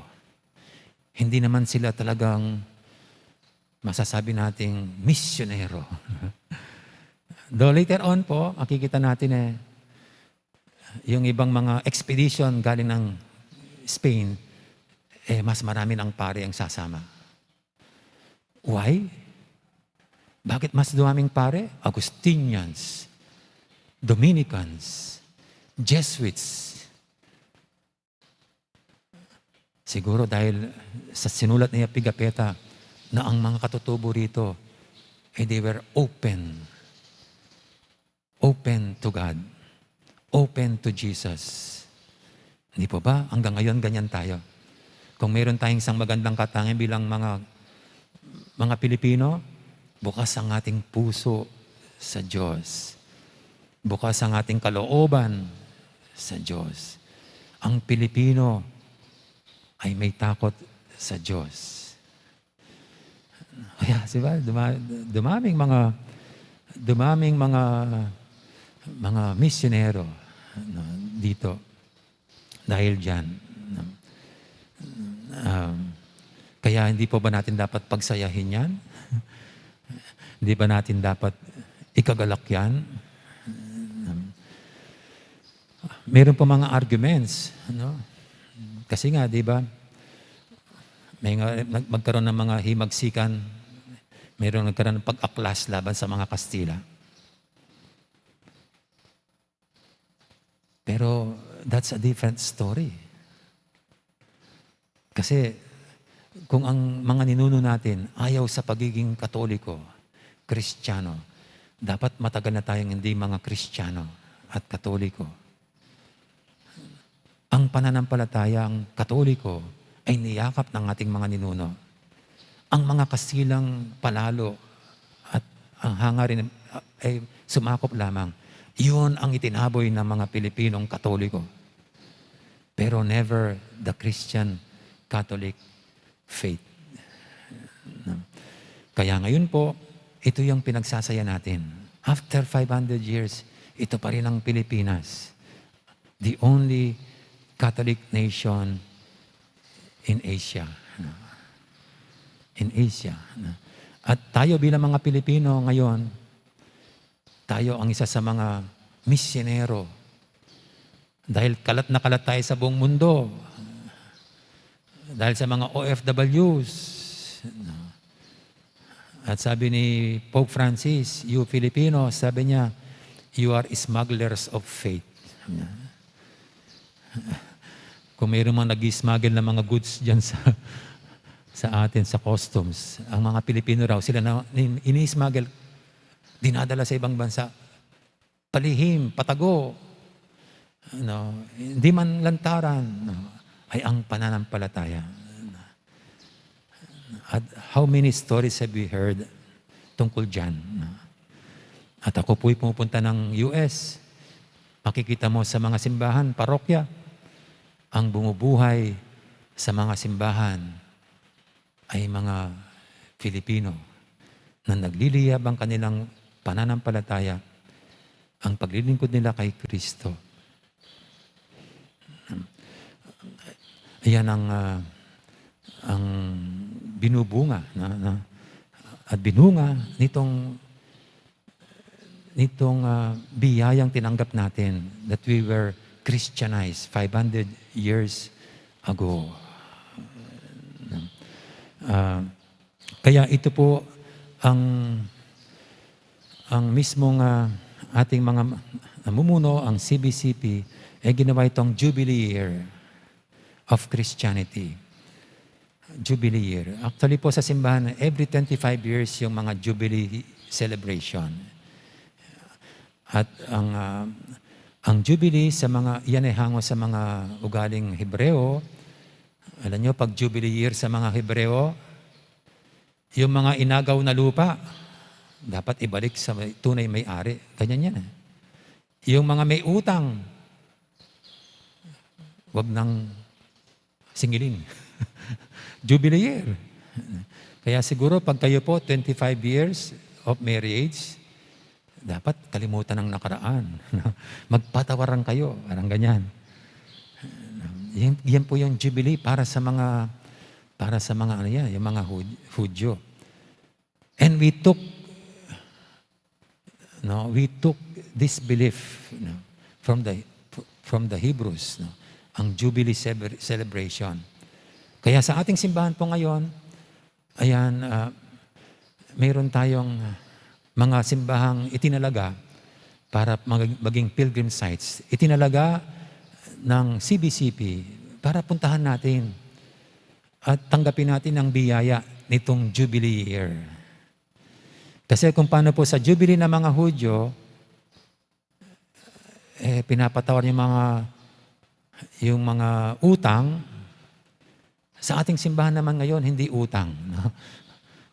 Hindi naman sila talagang masasabi nating misyonero. Though later on po, makikita natin eh, yung ibang mga expedition galing ng Spain, eh, mas marami ng pare ang sasama. Why? Bakit mas dumaming pare? Augustinians, Dominicans, Jesuits. Siguro dahil sa sinulat ni Pigafetta na ang mga katutubo rito, eh, they were open. Open to God. Open to Jesus. Hindi po ba? Hanggang ngayon, ganyan tayo. Kung meron tayong isang magandang katangian bilang mga, mga Pilipino, bukas ang ating puso sa Diyos. Bukas ang ating kalooban sa Diyos. Ang Pilipino ay may takot sa Diyos. Kaya, di ba, duma-, dumaming mga, dumaming mga, mga misyonero, no, dito. Dahil diyan, no? Um, kaya hindi po ba natin dapat pagsayahin yan? Hindi ba natin dapat ikagalak yan? Um, meron pa mga arguments, no? Kasi nga, di ba, may nga, nag-, magkaroon ng mga himagsikan, meron nagkaroon ng pag-aklas laban sa mga Kastila. Pero that's a different story. Kasi kung ang mga ninuno natin ayaw sa pagiging Katoliko, Kristiyano, dapat matagal na tayong hindi mga Kristiyano at Katoliko. Ang pananampalatayang Katoliko ay niyakap ng ating mga ninuno. Ang mga Kastilang palalo at ang hangarin ay sumakop lamang. Yun ang itinaboy ng mga Pilipinong Katoliko. Pero never the Christian Catholic faith. No? Kaya ngayon po, ito yung pinagsasaya natin. After five hundred years, ito pa rin ang Pilipinas. The only Catholic nation in Asia. In Asia. At tayo bilang mga Pilipino ngayon, tayo ang isa sa mga misyonero. Dahil kalat na kalat tayo sa buong mundo. Dahil sa mga O F Ws. At sabi ni Pope Francis, "You Filipino," sabi niya, "you are smugglers of faith." Kung mayroon mga nag-smuggle ng mga goods dyan sa, sa atin, sa customs, ang mga Pilipino raw, sila na ini-smuggle, dinadala sa ibang bansa, palihim, patago, no, hindi man lantaran, no, ay ang pananampalataya. At how many stories have we heard tungkol dyan? At ako po'y pumupunta ng U S, makikita mo sa mga simbahan, parokya, ang bumubuhay sa mga simbahan ay mga Filipino na nagliliyab ang kanilang pananampalataya, ang paglilingkod nila kay Kristo. Yan ang, ah, ang binubunga na, na, at binunga nitong, nitong, ah, biyayang tinanggap natin, that we were Christianized five hundred years ago. Ah, kaya ito po ang, ang mismong, ah, ating mga namumuno, ang C B C P, ay ginawa itong Jubilee Year of Christianity. Jubilee Year. Actually po, sa simbahan, every twenty-five years yung mga Jubilee celebration. At ang, ah, ang Jubilee sa mga, yan ay hango sa mga ugaling Hebreo. Alam nyo, pag Jubilee Year sa mga Hebreo, yung mga inagaw na lupa, dapat ibalik sa may, tunay may-ari. Ganyan yan eh. Yung mga may utang, wag nang singilin. Jubilee year. Kaya siguro pag kayo po, twenty-five years of marriage, dapat kalimutan ang nakaraan. Magpatawaran kayo, parang ganyan. Yan, yan po yung Jubilee para sa mga, para sa mga ano yan, yung mga Hud-, Hudyo. And we took, no, we took this belief, no, from the, from the Hebrews, no, ang Jubilee celebra-, celebration. Kaya sa ating simbahan po ngayon, ayan, ah, mayroon tayong mga simbahang itinalaga para mag-, maging pilgrim sites. Itinalaga ng C B C P para puntahan natin at tanggapin natin ang biyaya nitong Jubilee year. Kasi kung paano po sa Jubilee ng mga Hudyo, eh, pinapatawad yung mga, yung mga utang, sa ating simbahan naman ngayon, hindi utang, no?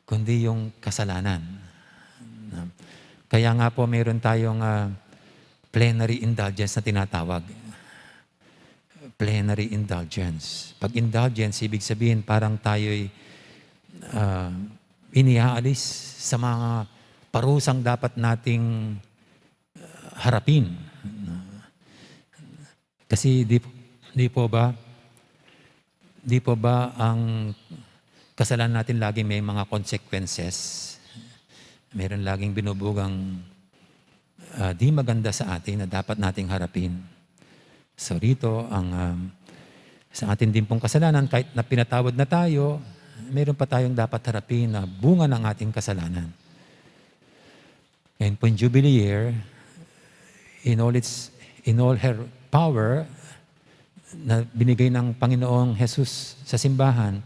Kundi yung kasalanan. No? Kaya nga po, mayroon tayong, ah, plenary indulgence na tinatawag. Plenary indulgence. Pag indulgence, ibig sabihin parang tayo'y, ah, iniaalis sa mga parusang dapat nating, ah, harapin. Kasi di, di po ba, di po ba ang kasalanan natin lagi may mga consequences? Meron laging binubugang, ah, di maganda sa atin na dapat nating harapin. So rito, ang, um, sa atin din pong kasalanan, kahit na pinatawad na tayo, meron pa tayong dapat harapin na bunga ng ating kasalanan. Ngayon po yung Jubilee year, in all its, in all her power na binigay ng Panginoong Jesus sa simbahan,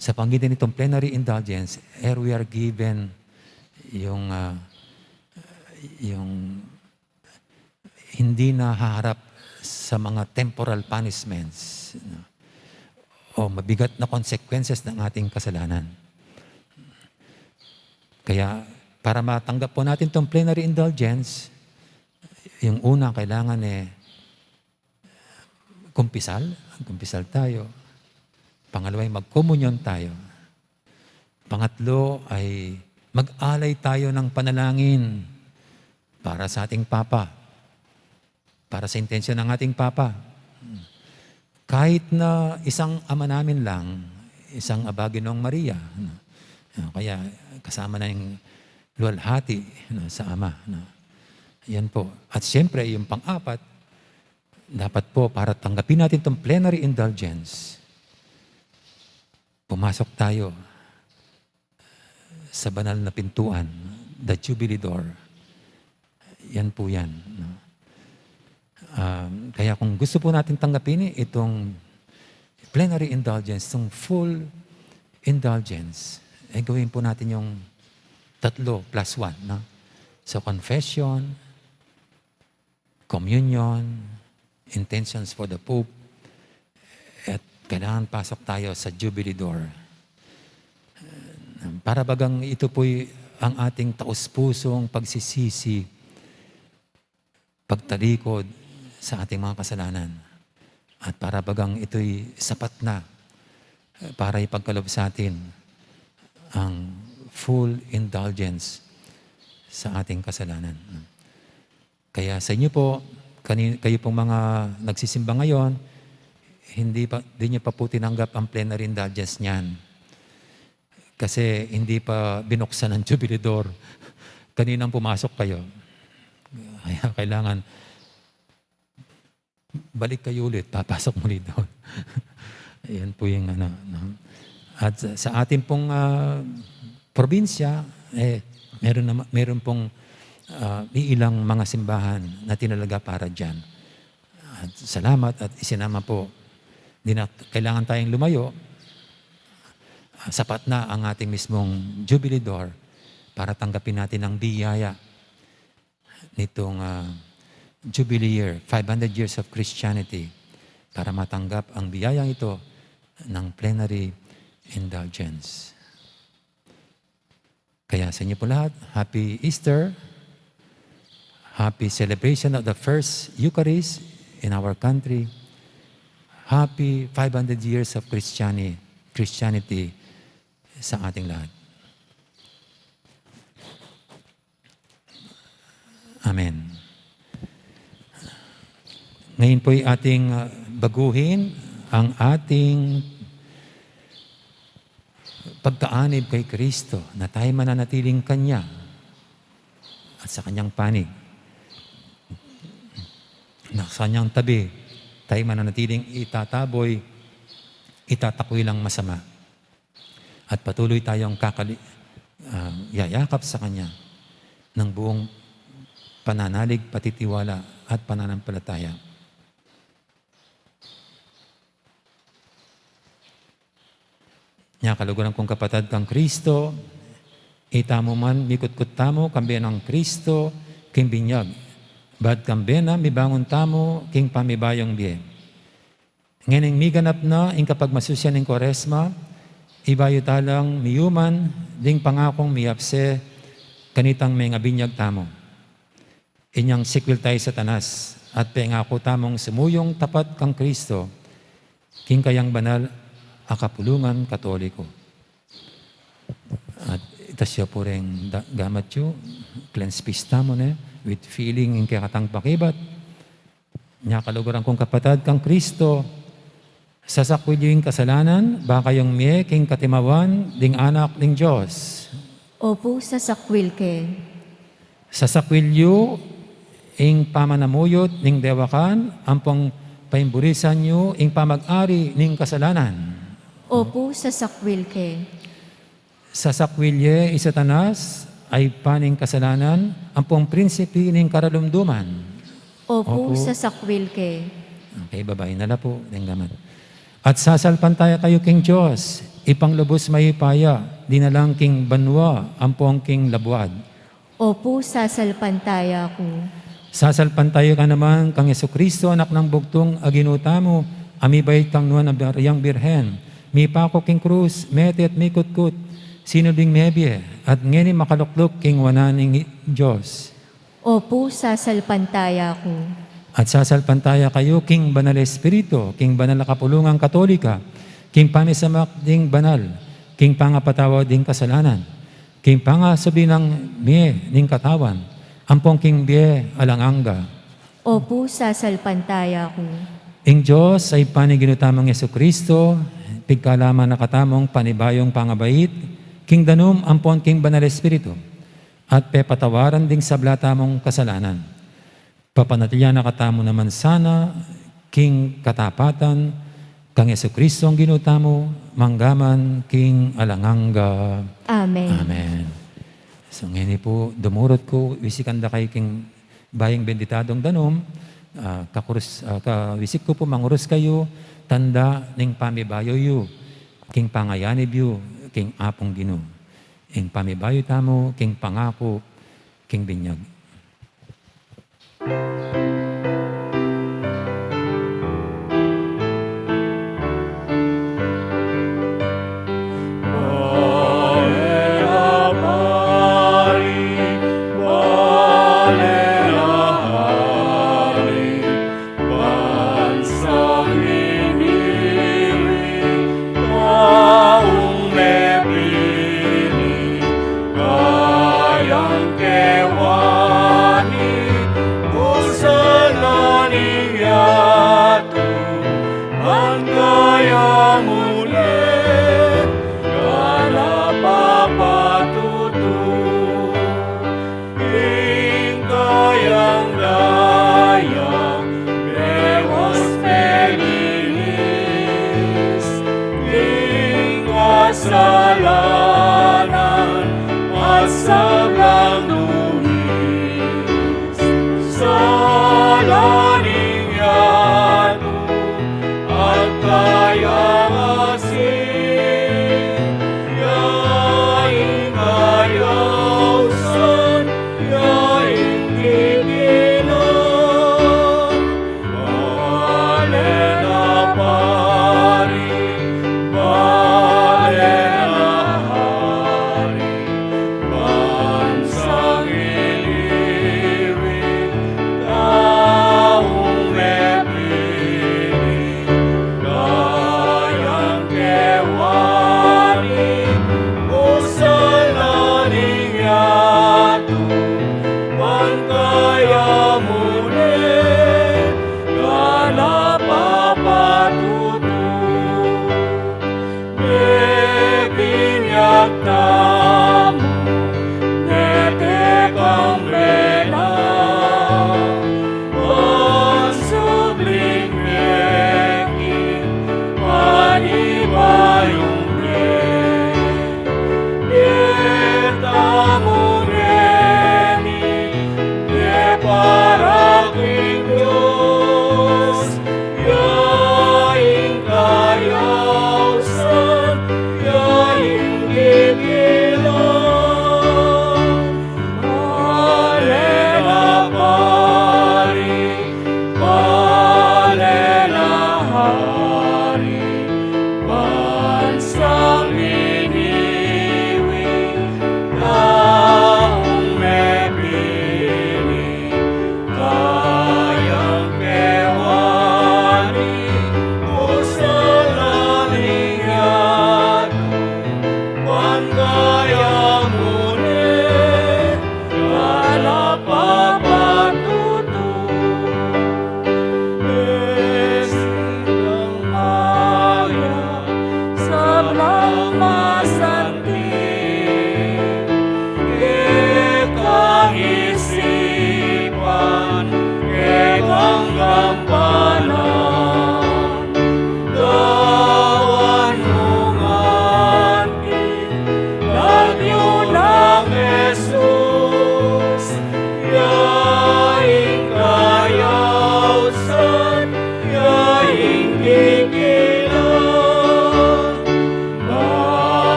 sa pamamagitan nitong plenary indulgence, ere we are given yung, ah, yung hindi na haharap sa mga temporal punishments, no? O mabigat na consequences ng ating kasalanan. Kaya, para matanggap po natin tong plenary indulgence, yung una, kailangan eh, kumpisal, kumpisal tayo. Pangalawa, magkomunyon tayo. Pangatlo ay mag-alay tayo ng panalangin para sa ating Papa, para sa intensyon ng ating Papa. Kahit na isang Ama namin lang, isang Aba Ginoong Maria, no? Ah, kaya kasama na yung luwalhati, no, sa Ama, no? Yan po. At siyempre, yung pang-apat, dapat po para tanggapin natin itong plenary indulgence, pumasok tayo sa banal na pintuan, the Jubilee door. Yan po yan, no? Um, kaya kung gusto po natin tanggapin itong plenary indulgence, itong full indulgence, eh, gawin po natin yung tatlo plus one, no? So, confession, communion, intentions for the Pope, at kailangan pasok tayo sa Jubilee door. Para bagang ito po'y ang ating taus-pusong pagsisisi, pagtalikod sa ating mga kasalanan. At para bagang ito'y sapat na, eh, para ipagkaloob sa atin ang full indulgence sa ating kasalanan. Kaya sa inyo po, kani-, kayo pong mga nagsisimba ngayon, hindi pa, di nyo pa po tinanggap ang plenary indulgence niyan. Kasi hindi pa binuksan ang Jubilee door. Kaninang pumasok kayo. Kaya kailangan balik kayo ulit, papasok muli doon. Ayan po yung ano, no? At sa, sa atin pong, ah, probinsya, eh, meron nama-, meron pong, ah, iilang mga simbahan na tinalaga para diyan. At salamat at isinama po. Di na kailangan tayong lumayo. Ah, sapat na ang ating mismong Jubilee door para tanggapin natin ang biyaya nitong, ah, Jubilee Year, five hundred years of Christianity, para matanggap ang biyayang ito ng plenary indulgence. Kaya sa inyo po lahat, Happy Easter, Happy celebration of the first Eucharist in our country, Happy five hundred years of Christiani-, Christianity sa ating lahat. Amen. Ngayon po'y ating, ah, baguhin ang ating pagkaanib kay Kristo, na tayo mananatiling Kanya at sa Kanyang panig. Na sa Kanyang tabi, tayo mananatiling itataboy, itatakwil ang masama. At patuloy tayong kakali-, ah, yayakap sa Kanya ng buong pananalig, patitiwala, at pananampalataya. Nya, kaluguran kung kapatad kang Kristo, itamu man mikutkut tamu kambe nang Kristo king binyag, bat kambe na mibangun tamu king pamibayung bie. Ngening miganap na ing kapagmasusyan ning Kuaresma, ibayu talang miyuman ding pangakung miyapse kanitang mengabinyag tamu. Inyang sikwil tayu i Satanas at pengaku tamung sumuyung tapat kang Kristo, king kayang banal a kapulungan Katoliko. At itas yu pu reng da-, gamat yu, cleanse fist tamu ne, with feeling ing kekatang pakibat. Nya kaluguran kung kapatad kang Kristo, sasakwil yu ing kasalanan, ba kayung mie king katimawan ding Anak ning Dios. Opu, sasakwil ke. Sasakwil yu ing pamanamuyut ning dewakan, ampong paimburisan yu ing pamag-ari ning kasalanan. Opu, sasakwil ke. Sasakwil ye i Satanas, a ibpa ning kasalanan, ampong prinsipi ning karalumduman. Opu, opu, sasakwil ke. Okay, babae na la pu, deng gamat. At sasalpantaya kayu king Dios, Ibpang lubus mayupaya, dinalang king banua, ampong king labuad. Opu, sasalpantaya ku. Sasalpantaya ka naman kang Jesucristo, Anak nang bugtung a Ginu tamu, a mibait kang Nuan a Mariang Birhen, mipaku king krus, mete at mikutkut, sinubling mebie, at ngeni makalukluk king wanan ning Dios. Opu, sasalpantaya ku. At sasalpantaya kayu king Banal a Espiritu, king banal a kapulungan Katolika, king pamisamak ding banal, king pangapatawad ding kasalanan, king pangasubli nang mie ning katawan, ampong king bie alang angga. Opu, sasalpantaya ku. Ing Dios a Ibpa ning Ginu tamung Jesucristo, pigkalman na katamung panibayung pangabait, king danum ampon king Banal Espiritu, at pepatawaran ding sabla tamung kasalanan. Papanatilian na katamu naman sana, king katapatan, kang Jesucristo ang Ginu tamu, manggaman king alang angga. Amen. Amen. So, ngeni pu, dumurut ku, wisikan da kayu king bayung benditadung danum, ah, kakurus, ah, kawisik ku pu mangurus kayu, tanda ning pamibayu yu, king pangayanib yu, king Apung Ginu. Ing pamibayu tamu, king pangaku, king binyag.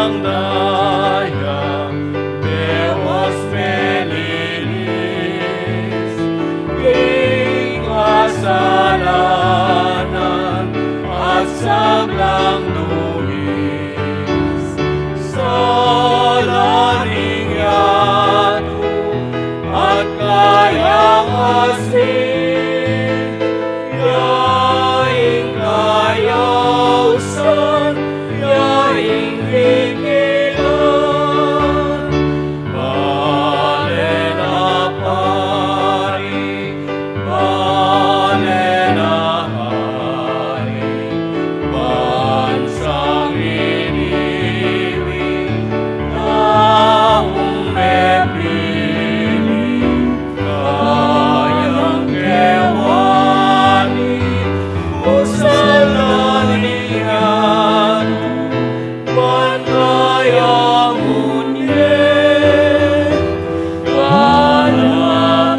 Daya, Dios melinis, king kasalanan at sablang dungis. Sala ning yatu at kayang asin, ya ing kayausan, ya ing dikilan. Bale na pari, bale na hari, bansang iniwi, taung mepili, kayang kewani, usalan ing yatu, ban kaya mu ne, kana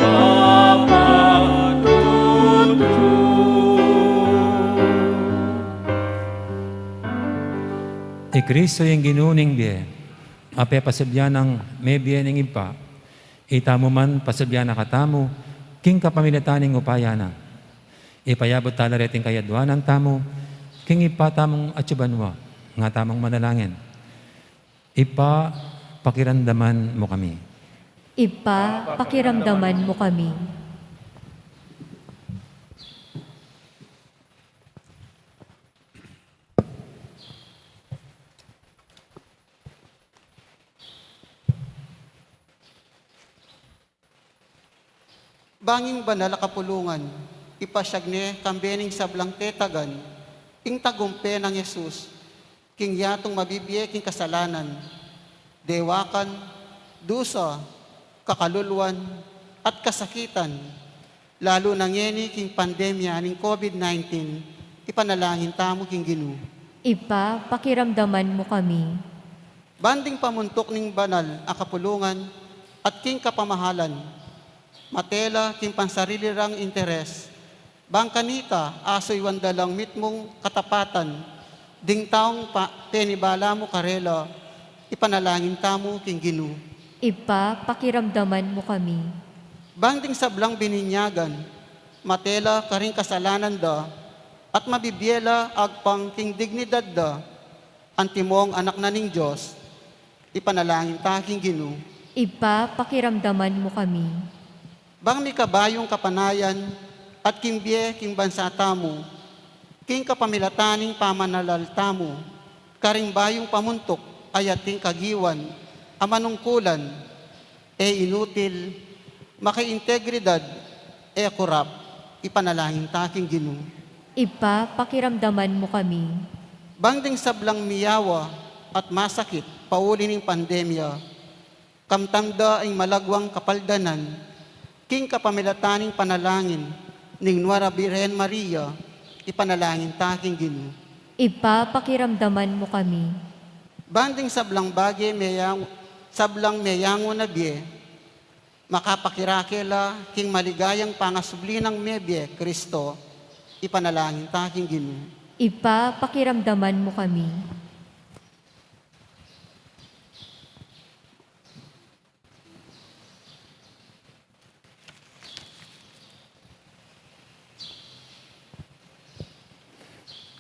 papatutu. I Kristu ing Ginu ning bie, a pepasabyan nang mebie ning Ibpa, itamu man pasabyan na katamu, king kapamilatan ning upaya na. Ipayabut tala reting kayadwanan tamu king Ibpa tamung atsu banua, nga tamung manalangin. Ibpa, pakiramdaman mu kami. Ibpa, pakiramdaman mu kami. Bang ing banal a kapulungan, ipasyag ne kambe ning sablang tetagan ing tagumpe nang Jesus king yatung mabibie king kasalanan, dewakan, dusa, kakaluluan, at kasakitan, lalu na ngeni king pandemya ning COVID nineteen, ipanalangin tamu king Ginu. Ibpa, pakiramdaman mu kami. Ban ding pamuntuk ning banal a kapulungan at king kapamahalan, mate la king pansarili rang interes, bang kanita asuyuan da lang mitmung katapatan ding taung pa-, penibala mu karela, ipanalangin tamu king Ginu. Ibpa, pakiramdaman mu kami. Bang ding sablang bininyagan, mate la karing kasalanan da, at mabibie la agpang king dignidad da, antimong anak na ning Dios, ipanalangin ta king Ginu. Ibpa, pakiramdaman mu kami. Bang mikabayung kapanayan at king bie king bansa tamu, king kapamilatan ning pamanalal tamu, karing bayung pamuntuk a yating kagiwan, a manungkulan, e inutil, makaintegridad, e kurap, ipanalangin ta king Ginu. Ibpa, pakiramdaman mu kami. Bang ding sablang miyawa at masakit pauli ning pandemya, kamtan da ing malagwang kapaldanan, king kapamilatan ning panalangin ning Nuan a Birhen Maria, ipanalangin ta king Ginu. Ibpa, pakiramdaman mu kami. Bang ding sablang bage meyang-, sablang meyangu na bie, makapakirake la king maligayang pangasubli nang mebie Kristo, ipanalangin ta king Ginu. Ibpa, pakiramdaman mu kami.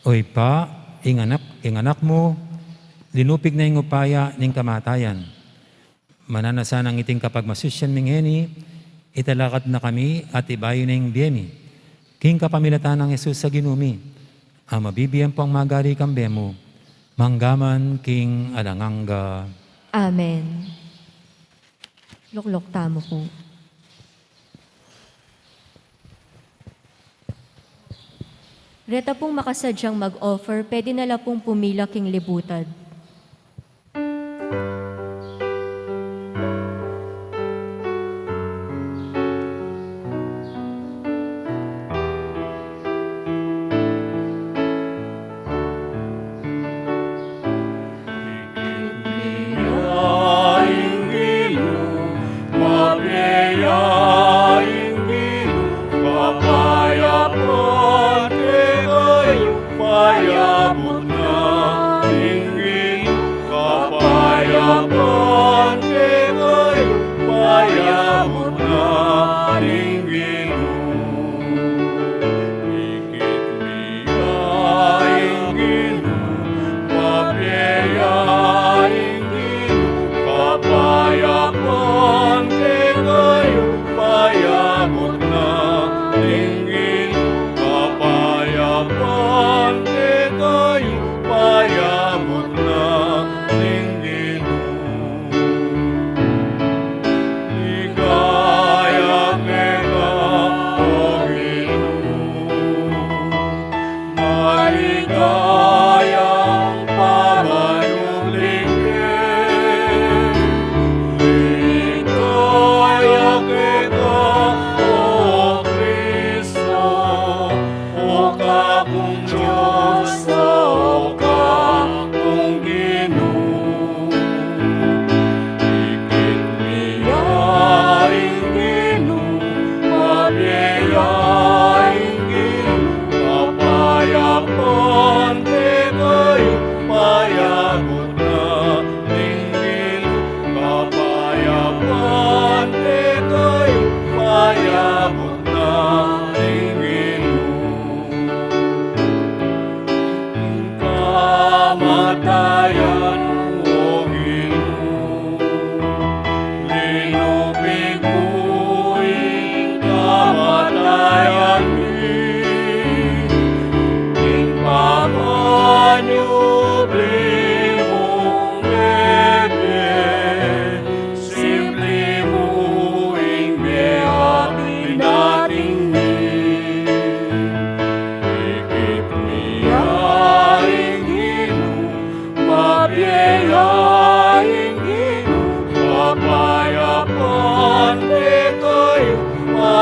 O Ibpa, ing anak, ing anak mu, linupig na ing upaya ning kamatayan. Mananu na sanang iting kapagmasusyan mi ngeni, italakad na kami at ibayu na ing bie mi king kapamilatan nang Jesus a Ginu mi, a mabibie ampong magari kambe mu, mangga man king alang angga. Amen. Lukluk tamu pu. Reta pung makasadyang mag-offer, pwede na la pung pumila king libutad.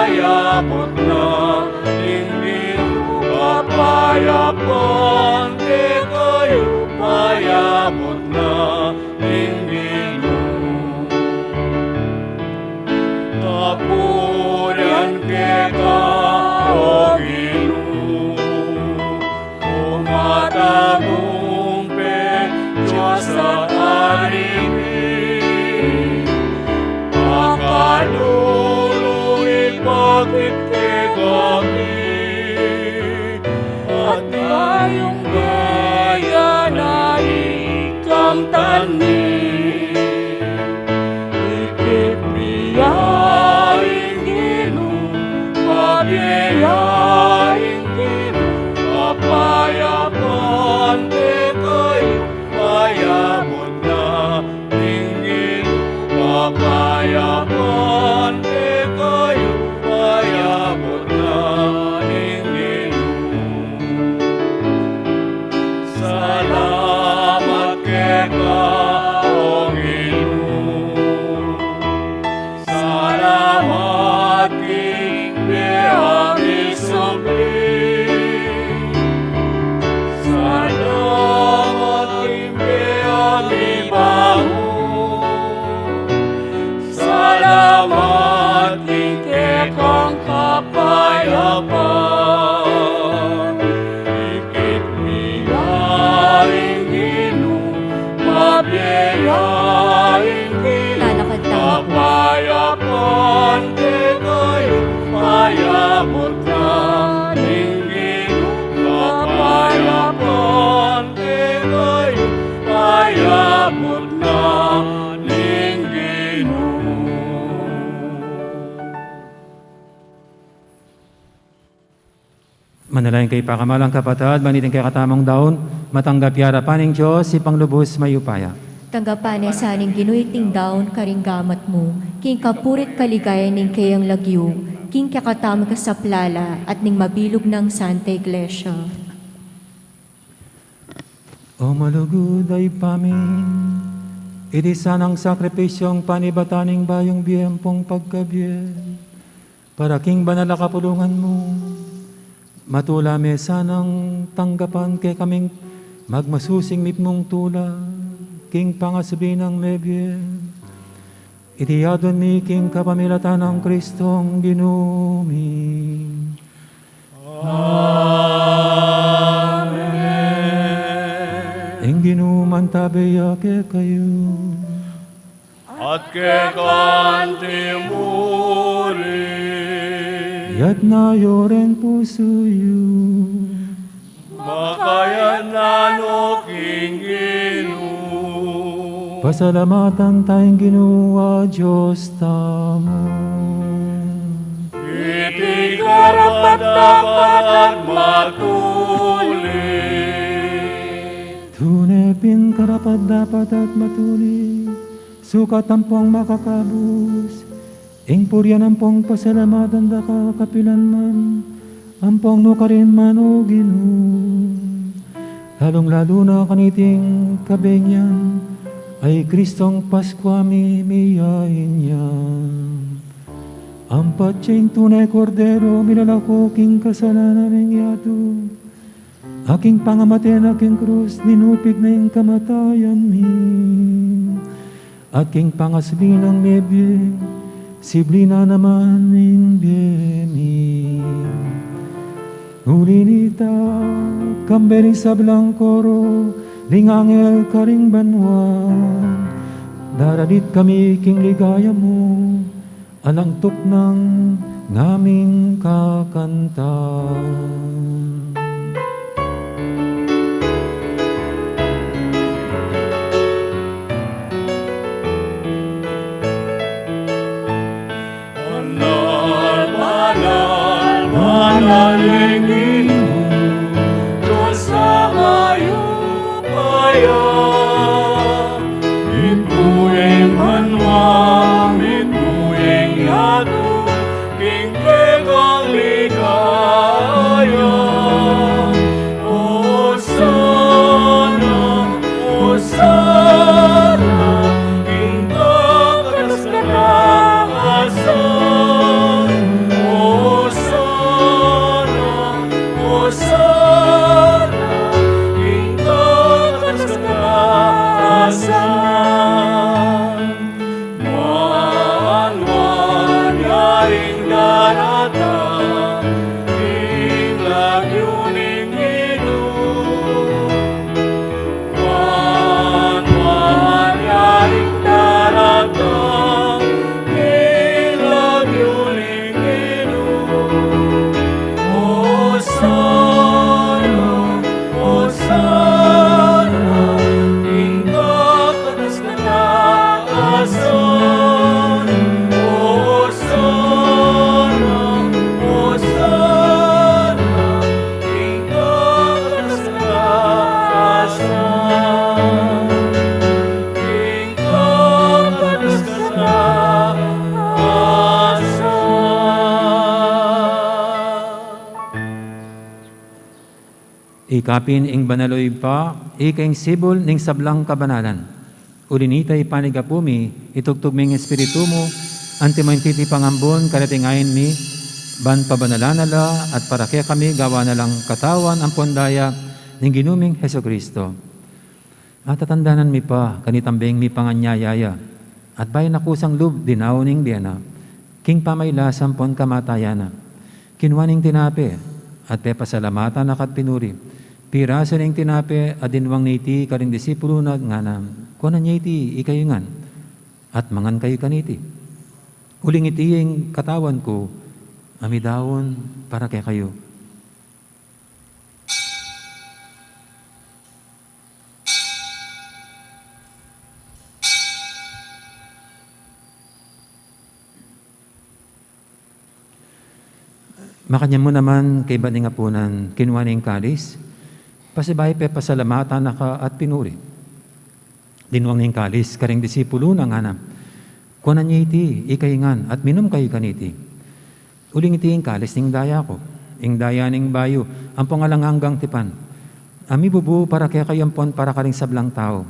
Payabut na ning Ginu, kapayapan kekayu, payabut na ning Ginu. Kapurian keka, O Ginu, o matagumpay Dios at Ari mi, pakalulu ipakit kekami, at ngayung gaya na ikamtan mi, ikit mi ya ing Ginu, mabie ya ing Ginu, kapayapan kekayu, payabut na ning Ginu, kapayapan kekayu, payabut na ning Ginu. Salamat keka, O Ginu. Salamat king bie a misubli. Salamat king bie a mibangun. Salamat king kekang kapayapan. Ikit mi ya ing Ginu, mabie ya ing Ginu. Lalakad tamu. Kapayapan kekayu, payabut na ning Ginu, kapayapan kekayu, payabut na ning Ginu. Manalangin kayu, pakamalan kung kapatad, ban iting kekatamung daun, matanggap ya arapan ning Dios, Ibpang lubus mayupaya. Tanggapan na sa ning Ginu iting daun karing gamat mu, king kapurian at kaligayan ning keyang lagyu, king kekatamung kasaplalan, at ning mabilug nang Santa Iglesia. O malugud a Ibpa mi, iti sanang sakripisyung panibatan ning bayung bie ampong pagkabie, para king banal a kapulungan mu, matula me sanang tanggapan kekaming magmasusing mipnung tula king pangasubli nang mebie. Iti adwan mi king kapamilatan nang Kristong Ginu mi. Amen. Ing Ginu mantabe ya kekayu. At keka anti mu rin. Itas yu ring pusu yu. Makayan na no king Ginu. Pasalamatan taya ing Ginu a Dios tamu. Iti karapat-dapat at matulid. Tune pin karapat-dapat at matulid, sukat ampong makakabus ing purian ampong pasalamatan da ka kapilan man, ampong nukarin man, O Ginu. Lalung-lalu na kaniting kabenyan a i Kristong Paskua mi miyain ya. Ampat ya ing tune Kordero milalako king kasalanan ning yatu, a king pangamate na king krus, linupig na ing kamatayan mi. At king pangasubli nang mebie, sibli na naman ing bie mi. Uli nita, kambe ring sablang koro ning anghel karing banua, daralit kami king ligaya mu, alang tuknang ngaming kakanta. Banal, banal, banal ing Ginu, Dios a mayupaya. Mitmu ing banua, mitmu ing yatu king kekang ligaya. Hosana, Hosana king kakatas-katasan. Ikapin ing banal, o Ibpa, ika ing sibul ning sablang kabanalan. Uli nita, ipanyawad mi, itubud me ing Espiritu mu, anti mo ing titipang ambun karatingayan mi, ban pabanalan na la at para kekami gawan na lang katawan ampon daya ning Ginu ming Jesucristo. At tatandanan mi pa kanitang beng mipanganyaya ya, at bayu na kusang lub dinaun ing bie na, king pamailasa ampon kamatayan na, kinua ne ing tinape, at pepasalamatan na ka at pinuri, pirasu ne ing tinape, at dinwang ne iti karing disipulu na, ngana, kuanan ye iti ikayu ngan, at mangan kayu kaniti. Uling iti ing katawan ku, a midaun para kekayu. Makanyan mu naman kaybat ning apunan, kinua ne ing kalis, pasibayu pepasalamatan na ka at pinuri. Dinwang ne ing kalis karing disipulu na, ngana, kuanan ye iti ikayu ngan, at minum kayu kaniti. Uling iti ing kalis ning daya ku, ing daya ning bayu ampong alang anggang tipan, a mibubu para kekayu ampon para karing sablang tau,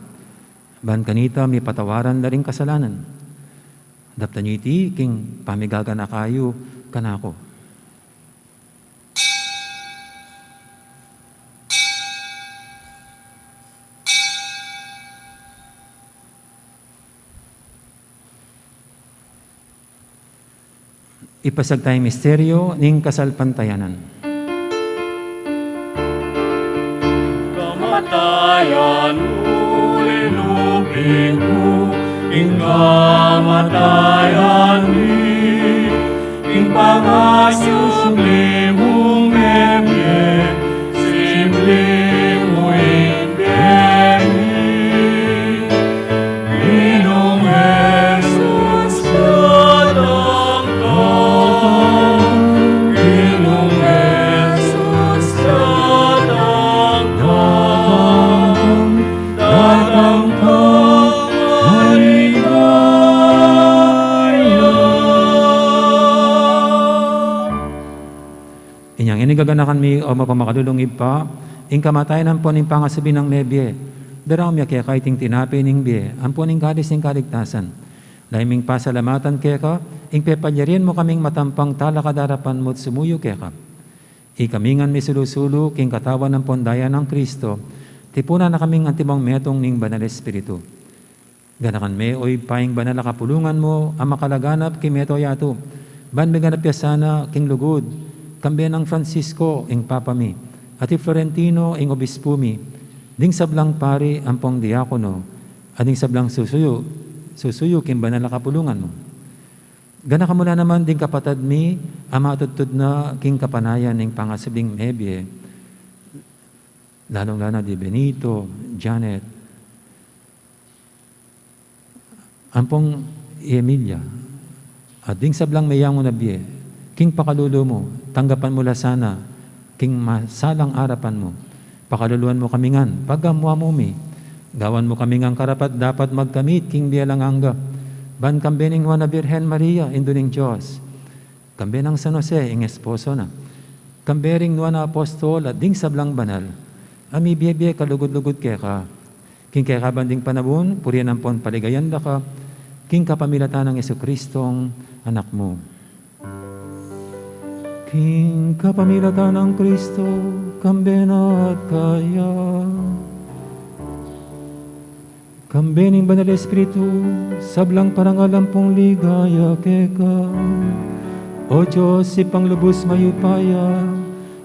ban kanita mipatawaran la ring kasalanan. Daptan yu iti king pamigaganaka yu kanaku. Ipasiag taya ing misteryu ning kasalpantayanan. Kamatayan mu, linupit mu ing kamatayan mi, ing pangasubli mung mebie, simli mu ing bie mi. Ginung Jesus, datang ka. Ginung Jesus, datang ka. Datang ka, maligaya. Inya ngeni gaganakan mi, o mapamakalulung Ibpa, ing kamatayan ampon ing pangasubli nang mebie. Daraun mi keka iting tinape ning bie ampon ing kalis ning kaligtasan. Daya ming pasalamatan keka ing pepalyarian mu kaming matampang talakad king arapan mu at sumuyu keka. Ikami ngan misulu-sulu king katawan ampon daya nang Kristo, tipunan na kaming antimo metung ning Banal Espiritu. Ganakan me, o Ibpa, ing banal a kapulungan mu a makalaganap king mabilug a yatu, ban miganap ya sana king lugud, kambe nang Francisco ing Papa mi, at i Florentino ing Obispu mi, ding sablang pari ampong diakono, at ding sablang susuyu, susuyu king banal a kapulungan mu. Ganakan mu la naman ding kapatad mi a matudtud na king kapanayan ning pangasubling mebie, lalung-lala na di Benito, Janet, ampong i Emilia, at ding sablang meyangu na bie, king pakalulu mu, tanggapan mu la sana king masalang arapan mu. Pakaluluan mu kami ngan pag-amuan mu mi. Gawan mu kami ngan karapat-dapat magkamit king bie alang angga, ban kambe ning Nuan a Birhen Maria, Indu ning Dios, kambe nang San Jose ing esposo na, kambe ring nuan a apostol at ding sablang banal a mibie-bie kalugud-lugud keka. King keka ban ding panaun, purian ampon paligayan da ka, king kapamilatan nang Jesucristong Anak mu. King kapamilatan nang Kristo, kambe na at kaya, kambe ning Banal Espiritu, sablang parangal ampong ligaya keka, O Dios, Ibpang lubus mayupaya,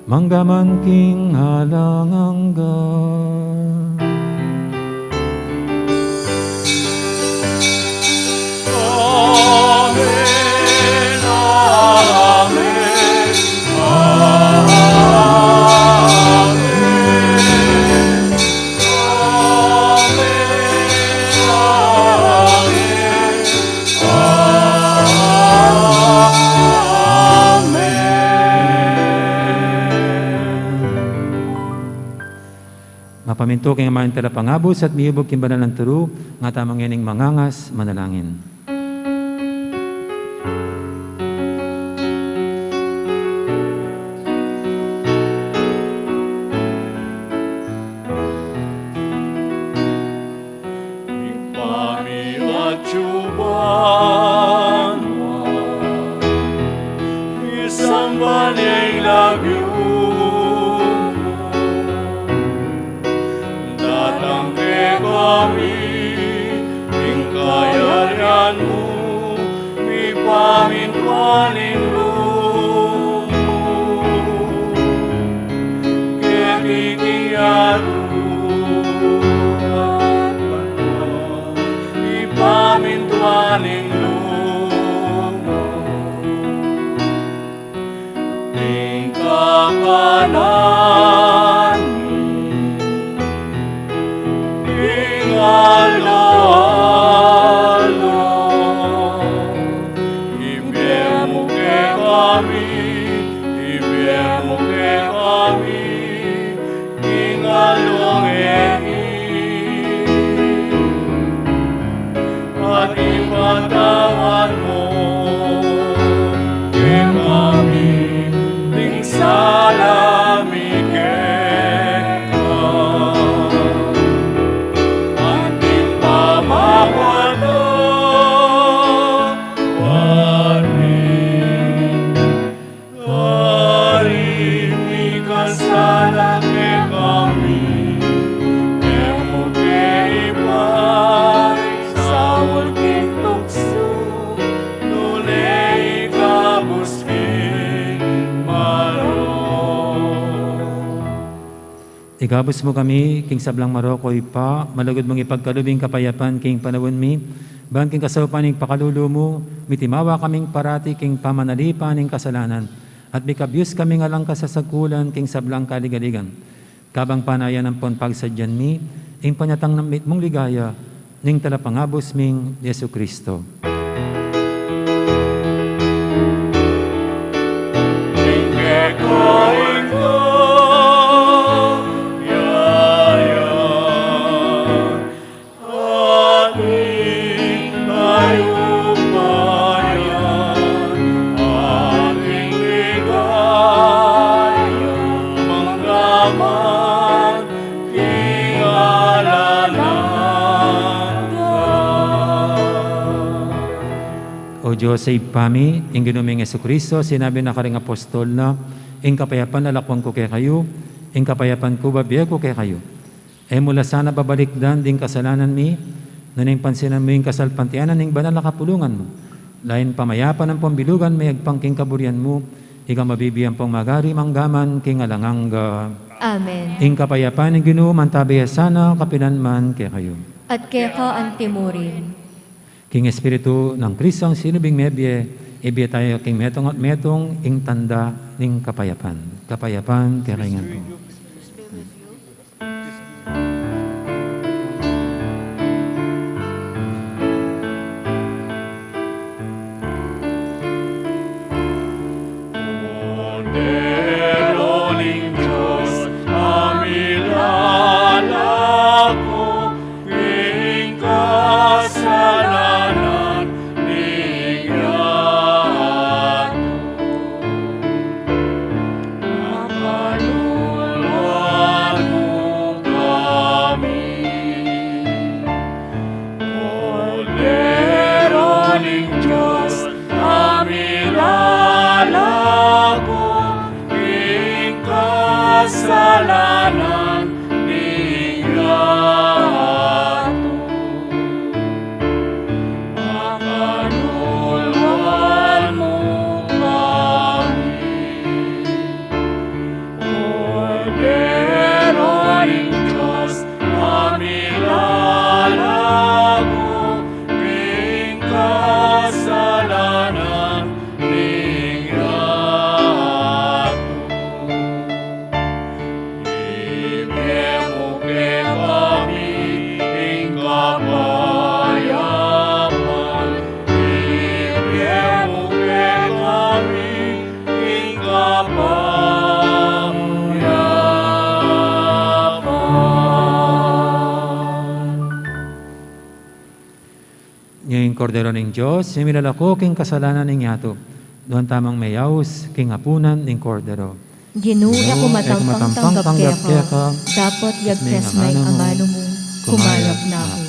mangga man king alang angga. Amen, amen, amen, amen, amen. Mapamintu king Ama ning talapangabus at miyubug king banal nang turu, ngatamu ngening mangangas manalangin. ning luma, ing kakanan mi, ing aldo-aldo, ibie mu kekami, ibie mu kekami, ing aldo ngeni, at ipatawad mu kekami ding sala mi keka, anti pamamatawad mi karing mikasala kekami, e mu ke ipaisaul king tuksu, nune ikabus king marok. Ikabus mu kami king sablang marok, o Ibpa, malugud mung ipagkalub ing kapayapan king panaun mi, ban king kasaupan ning pakalulu mu, mitimawa kaming parati king pamanalipan ning kasalanan, at mikabyus kaming alang kasasagkulan king sablang kaligaligan. Kabang panayan ampon pagsadyan mi ing panyatang ning mitmung ligaya ning Talapangabus ming Jesucristo. Ing keka ing kayarian, at ing kayupayan, at ing ligaya, mangga man king alang angga. O Dios a Ibpa mi, ing Ginu ming Jesucristo, sinabi na karing apostol na, ing kapayapan lalakwan ku kekayu, ing kapayapan ku babie ku kekayu. E mu la sana babalikdan ding kasalanan mi, nune pansinan mu ing kasalpantayanan ning banal a kapulungan mu. Lain pamayapan ampon bilugan meyagpang king kaburian mu, ika mabibie ampong magari mangga man king alang angga. Amen. Ing kapayapan ning Ginu mantabe ya sana kapilan man kekayu. At keka anti murin. King Espiritu nang Cristo, ing silbing mebie, ibie tayu king metung at metung ing tanda ning kapayapan. Kapayapan kekayu ngan pu. Kordero ning Dios, a milalako king kasalanan ning yatu, pakaluluan mu kami. Kordero ning Dios, a milalako king kasalanan ning yatu, pakaluluan mu kami. Kordero ning Dios, a milalako king kasalanan ning yatu, ibie mu kekami ing kapayapan, ibie mu kekami ing kapayapan. Ing Kordero ning Dios, a milalako king kasalanan ning yatu. Nuan tamung meyaus king apunan ning Kordero. Ginu, e ku matampang tanggap keka, dapot yagkas me ing amanu mu, kumayap na ku.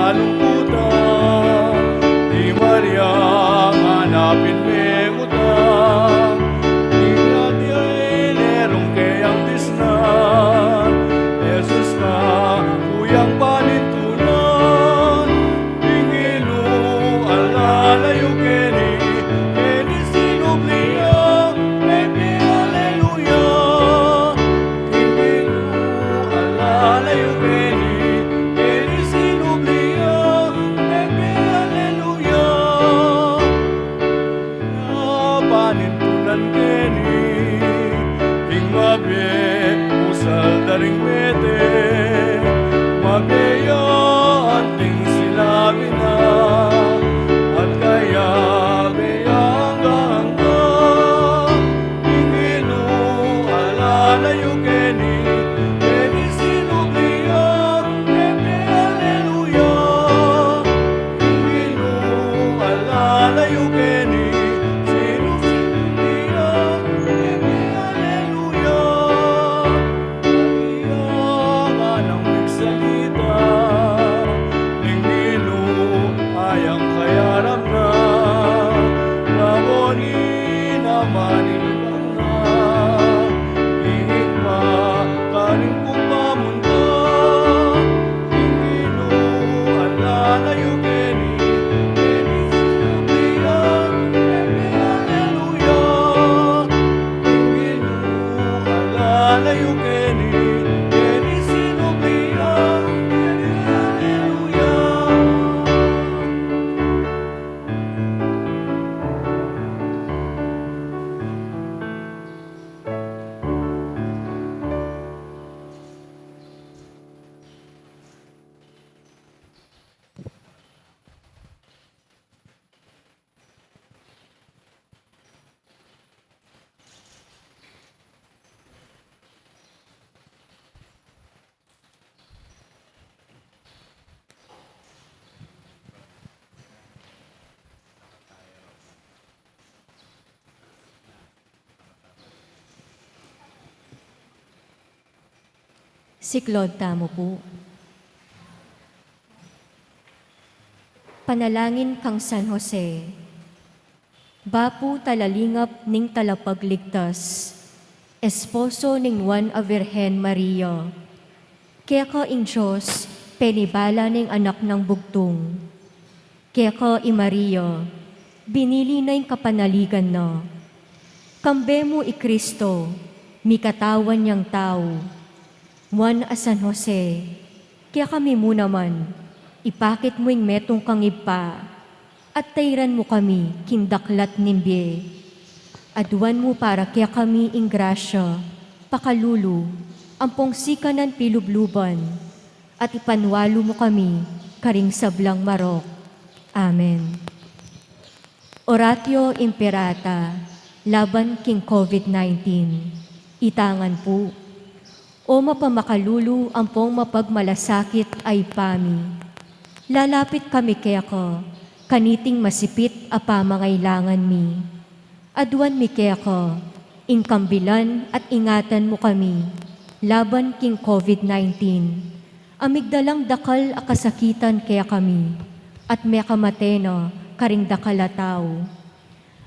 Alungkutan, di Maria, nganapin me muta. Inya di ay lerong keyang disnan, Jesus na kuyang panintunan. Ing Ginu ala layu keni, keni sinubli ya, pepe aleluya. Ing Ginu ala layu keni, keni sinubli ya, pepe aleluya. Panintunan keni, ing mabie, musal da ring mete, mabie ya anting sinabi na, at kayabe ya angga-angga. Ing Ginu ala layu keni, keni sinubli ya, pepe aleluya. Ing Ginu ala layu keni, sinubli ya, pepe aleluya. Maria, nganang migsalita, ning Ginu ayang kayaram na, laboni na manilibang na, ing Ibpa karing pupamunta. Ing Ginu ala layu keni, keni sinubli ya, pepe aleluya. Ing Ginu ala layu keni, keni sinubli ya, pepe aleluya. Siklaud tamu pu. Panalangin kang San Jose. Bapu talalingap ning Talapagligtas, esposo ning Nuan a Virgen Maria, keka ing Dios penibala ning Anak nang Bugtung. Keka i Maria, binili na ing kapanaligan na. Kambe mu i Kristo, mikatawan yang tau. Nuan a San Jose, kekami mu naman, ipakit mu ing metung kang Ibpa, at tairan mu kami king daklat ning bie. Aduan mu para kekami ing grasya, pakalulu, ampong sikanan pilubluban, at ipanwalu mu kami karing sablang marok. Amen. Oratio Imperata, laban king COVID nineteen. Itangan pu. O mapamakalulu ampong mapagmalasakit a Ibpa mi, lalapit kami keka kaniting masipit a pamangailangan mi. Aduan mi keka ing kambilan at ingatan mu kami laban king COVID nineteen, a migdalang dakal a kasakitan kekami, at mekamate na karing dakal a tau.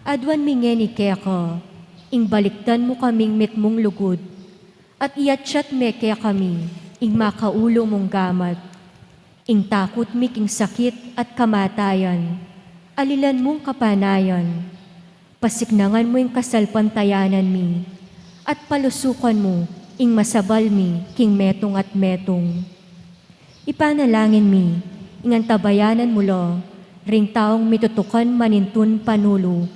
Aduan mi ngeni keka ing balikdan mu kaming mitmung lugud, at iatyat me kekami ing makaulu mung gamat. Ing takut mi king sakit at kamatayan, alilan mung kapanayan. Pasiknangan mu ing kasalpantayanan mi, at palusukan mu ing masabal mi king metung at metung. Ipanalangin mi ing antabayanan mu la ring taung mitutukan manintun panulu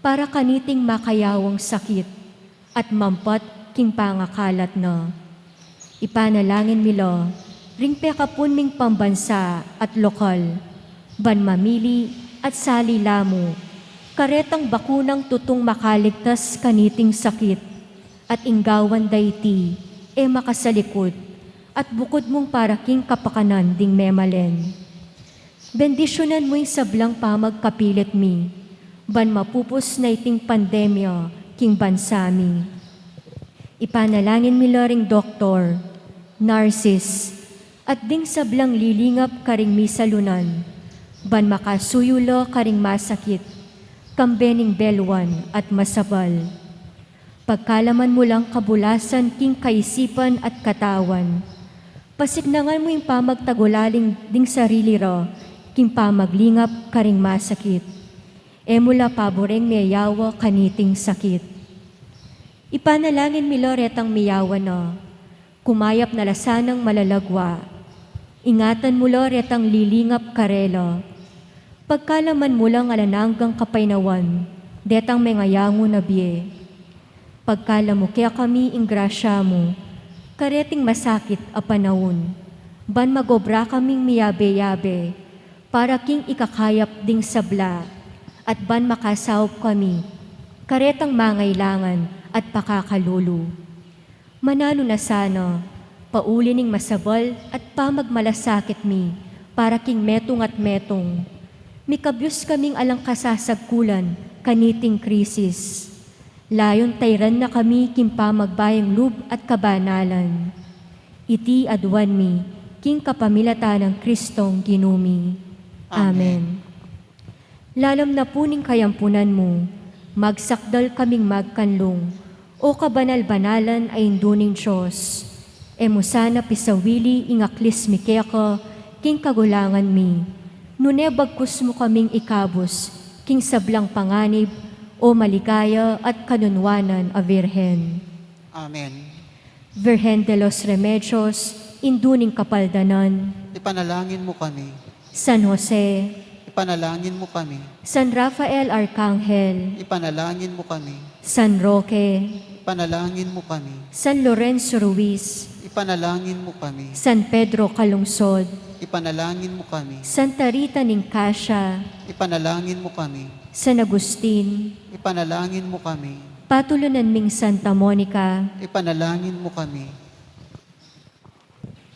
para kaniting makayawang sakit at mampat king pangakalat na. Ipanalangin mi la ring pekapun ming pambansa at lokal, ban mamili at sali la mu karetang bakunang tutung makaligtas kaniting sakit, at ing gawan da iti e makasalikut at bukud mung para king kapakanan ding memalen. Bendisyunan mu ing sablang pamagkapilit mi, ban mapupus na iting pandemya king bansa mi. Ipanalangin mi la ring doktor, nurses, At ding sablang lilingap karing misalunan, ban makasuyu la karing masakit, kambe ning belwan at masabal. Pagkalaman mu lang kabulasan king kaisipan at katawan, pasiknangan mu ing pamagtagulaling ding sarili ra king pamaglingap karing masakit. E mu la paburing meyawa kaniting sakit. Ipanalangin mi la retang miyawa na, kumayap na la sanang malalagwa. Ingatan mu la retang lilingap karela. Pagkalaman mu lang alang anggang kapaynawan detang mengayangu na bie. Pagkalam mu kekami ing grasya mu kareting masakit a panaun, ban magobra kaming miyabe-yabe para king ikakayap ding sabla, at ban makasaup kami karetang mangailangan at pakakalulu. Mananu na sana, pauli ning masabal at pamagmalasakit mi para king metung at metung, mikabyus kaming alang kasasagkulan kaniting krisis. Layun tairan na kami king pamagbayung lub at kabanalan. Iti aduan mi king kapamilatan nang Kristong Ginu mi. Amen. Amen. Lalam na pu ning kayampunan mu, magsakdal kaming magkanlung, O kabanal-banalan a Indu ning Dios. E mu sana pisawili ing aklis mi keka king kagulangan mi, nune bagkus mu kaming ikabus king sablang panganib, O maligaya at kanunwanan a Virgen. Amen. Virgen de los Remedios, Indu ning Kapaldanan. Ipanalangin mu kami. San Jose. Ipanalangin mu kami. San Rafael Arcangel. Ipanalangin mu kami. San Roque. Ipanalangin mu kami. San Lorenzo Ruiz. Ipanalangin mu kami. San Pedro Calungsod. Ipanalangin mu kami. Santa Rita ning Cascia. Ipanalangin mu kami. San Agustin. Ipanalangin mu kami. Patulunan ming Santa Monica. Ipanalangin mu kami.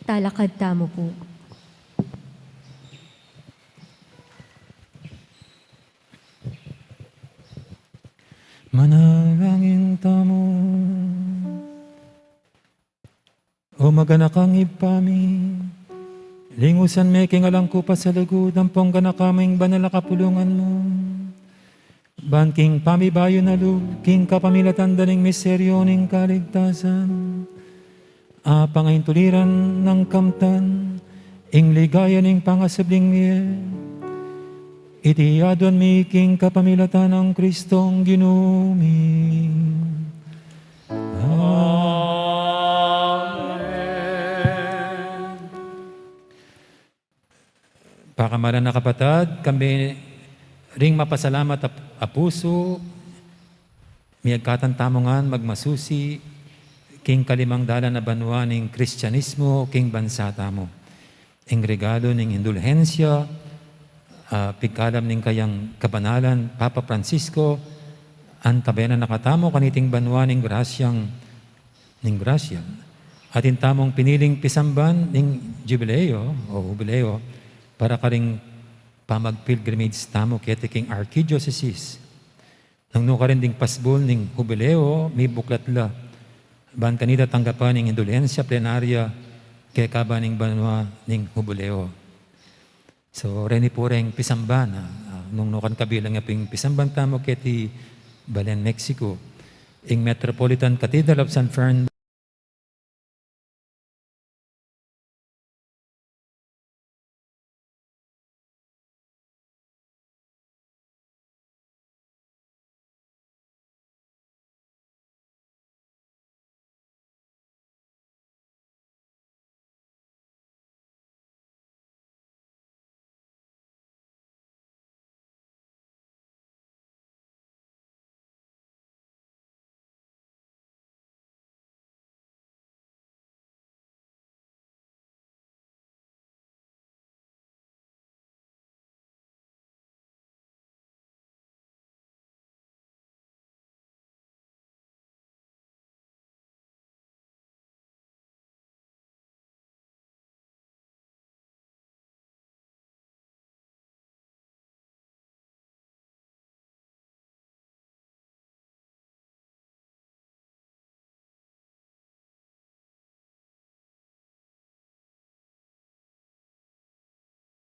Talakad tamu pu. Manalangin tamu. O maganakang Ibpa mi, lingusan me king alang kupas a lugud ampong ganaka meng banal a kapulungan mu. Ban king pamibayu na lub king kapamilatan da ning misteryu ning kaligtasan, apangaintuliran nang kamtan ing ligaya ning pangasubling mie. Iti aduan mi king kapamilatan nang Kristong Ginu mi. Amen. Pakamalan a kapatad, kambe ring mapasalamat a, a pusu, miyagkatan tamu ngan magmasusi king kalimang dalan a banua ning Kristianismu king bansa tamu. Ing regalu ning indulhensya, ah, pigkalam ning kayang kabanalan Papa Francisco, antabayanan na katamu kaniting banua ning grasyang ning grasya. Atin tamung piniling pisamban ning jubileo o hubileo para karing pamagpilgrimage tamu keti king archidioceses. Nung nukarin ding pasbul ning hubileo, mibuklat la ban kanita tanggapan ning indulhensya plenarya keka ba ning banua ning hubileo. So, reni pu reng pisamban, ah, ah, nung nukan kabilang ya ping pisamban tamu keti Belen, Mexico, ing Metropolitan Cathedral of San Fernando.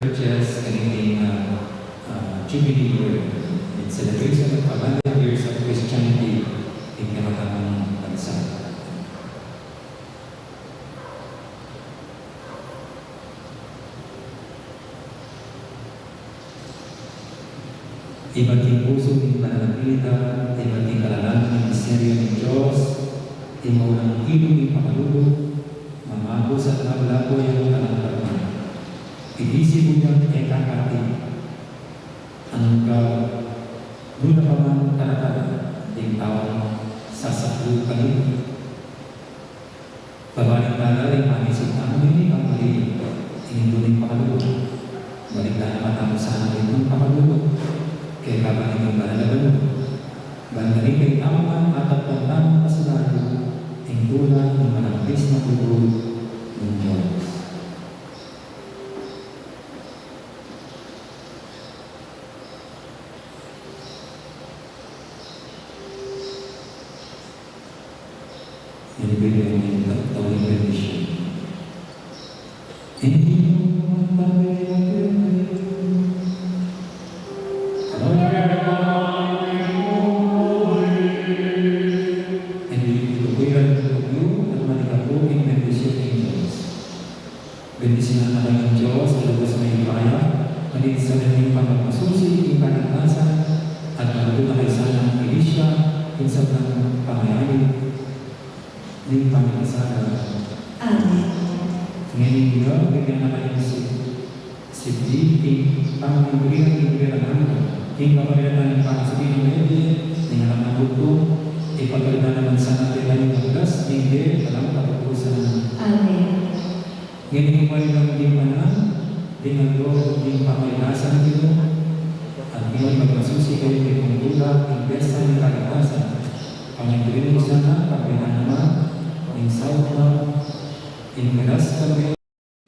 churches, kaniting, ah, ah, Jubilee year, in celebration of a hundred years of Christianity, king kekatamung bansa. Ibat king pusu ning pananalangin, ibat king kalalaman ning misteryu ning Dios, ing maulang ilu ning pakalulu, mamaku sa lapu-lapu yang kalantapan. Iti si Bunyag e kakati, angga nanu pa man karakal ding taung sasaklu kanitu. Babalik tana ring manisip tamu ini, kapatid, ing indu ning pakalulu. Balik tana matamu sana ing indu ning pakalulu. Kaya kapatid ning banal a banua. Banda ring kay tamu man at at tamu kasalanan, ing tula ning manakpis na lugud ning Dios. Yan, bibigyan mo yung tatlong bendisyon. Hindi mo mapapayagan. Hindi mo tukuyan ang pagyo at manikapo yung bendisyon ng Diyos. Bendisyunan na kayu ning Dios a lubos mayupaya, maging sabyan ning pamagmasusi king kaligtasan, at malutu na kayu sana king Iglesia king sablang pamanyalip ning pamikasala. Amen. Ngeni, Ginu, bigyan na kayu ning si-, sibling king pamimbrihan ning pera nang king kapamilatan ning pamasusi ning Mary, ning anak nang bugtung, ipagkalub na naman sana kekami ing ablas ning bie alang katapusan. Amen. Ngeni ing marinang timpalung, ing aldo ning pamagkaisa, Ginu, at ngeni magmasusi kayu king pungtula ning pesta ning kaligtasan. Pamimbrihan yu sana, pamimbrihan naman, ning saup na, ing meras kami,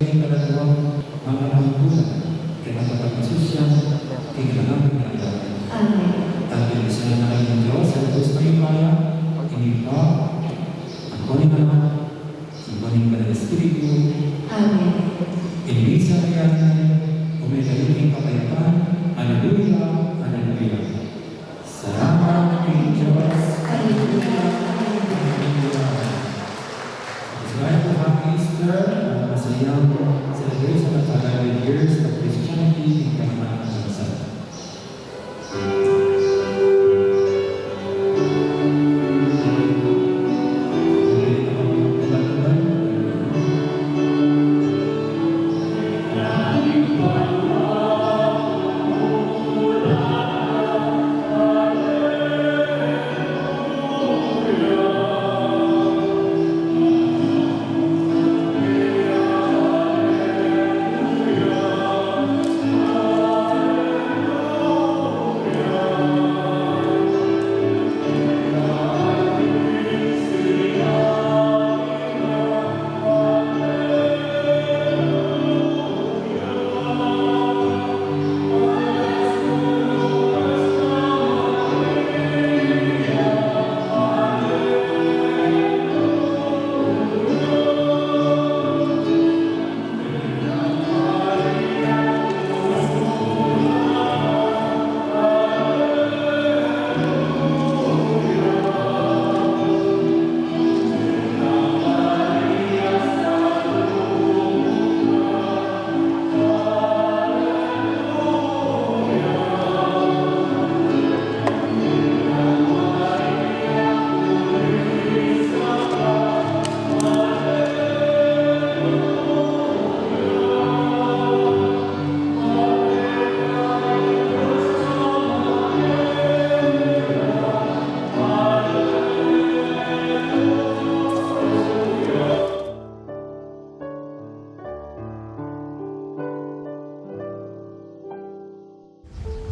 ing kaladwang, mga pungtula, kaya magpagmasusi king alang angga. Amen. At bendisyunan na kayu ning Dios a lubos mayupaya, ing Ibpa, at ing Anak, ing Banal a Espiritu. Amen. Ing misa na yan, ume kayu king kapayapan. Aleluya, aleluya. Salamat king Dios. Aleluya, aleluya. It's right to happy Easter, uh, masayang celebration of five hundred years of Christianity in Kalimbanan Bansa.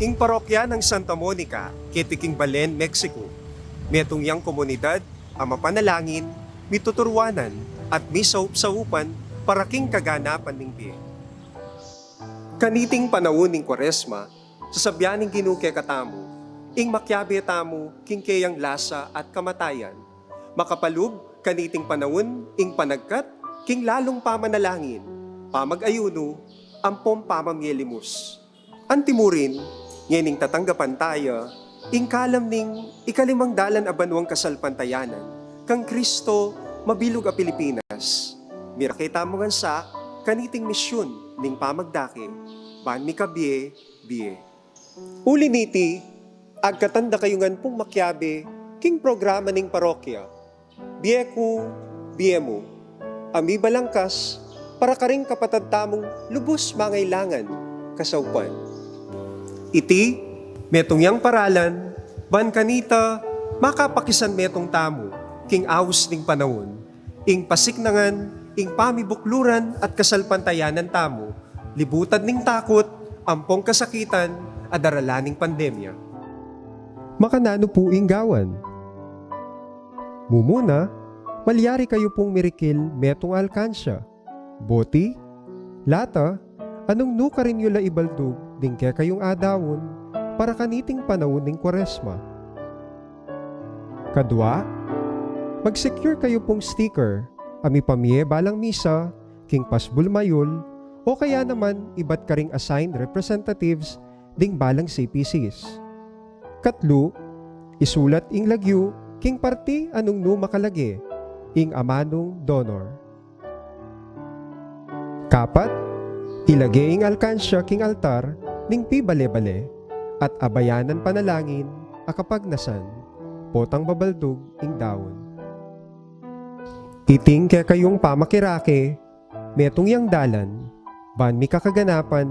Ing parokya nang Santa Monica, keti king Belen, Mexico, metung yang komunidad a mapanalangin, mituturuanan, at misaup-saupan para king kaganapan ning bie. Kaniting panaun ning Kuaresma, sasabyan ning Ginu kekatamu ing makiabe tamu king keyang lasa at kamatayan. Makapalub kaniting panaun ing panagkat king lalung pamanalangin, pamag-ayunu, ampong pamamie limus. Antimurin, ngening tatanggapan taya ing kalam ning ikalimang dalan a banuang kasalpantayanan kang Kristo mabilug a Pilipinas. Mirake tamu ngan sa kaniting misyun ning pamagdake ban mikabie-bie. Uli niti, agkatan da kayu ngan pung makiabe king programa ning parokya, Bie Ku, Bie Mu, a mibalangkas para karing kapatad tamung lubus mangailangan kasaupan. Iti metung yang paralan ban kanita makapakisanmetung tamu king aus ning panaun, ing pasiknangan ing pamibukluran at kasalpantayanan tamu, libutan ning takut ampong kasakitan a daralan ning pandemya. Makananu pu ing gawan? Mumuna, malyari kayu pung mirikil metung a alkansya, boti, lata, a nung nu karin yu la ibaldug ding kekayung adaun para kaniting panaun ning Kuaresma. Kadua, mag-secure kayu pung sticker a mipamie balang misa king pasbul mayul o kaya naman ibat karing assigned representatives ding balang C P Cs. Katlu, isulat ing lagyu king parti a nung nu makalage ing amanung donor. Kapat, ilage ing alkansya king altar ning pibale-bale at abayanan panalangin a kapagnasan potang babaldug ing daun. Iting kekayung pamakirake metung yang dalan ban mikakaganapan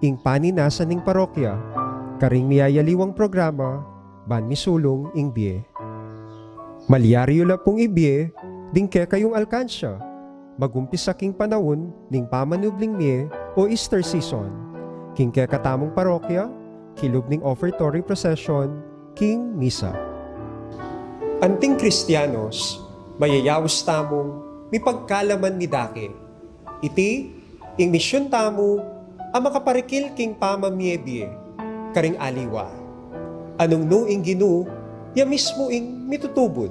ing paninasan ning parokya karing miyayaliwang programa ban misulung ing bie. Malyari yu la pung ibie ding kekayung alkansya, magumpisa king panaun ning pamanubling mie o Easter season, king kekatamung parokya, kilub ning offertory procession, king misa. Anting Kristianos, mayayaus tamung mipagkalaman midake. Iti ing misyun tamu a makaparikil king pamamie-bie karing aliwa, a nung nu ing Ginu ya mismu ing mitutubud.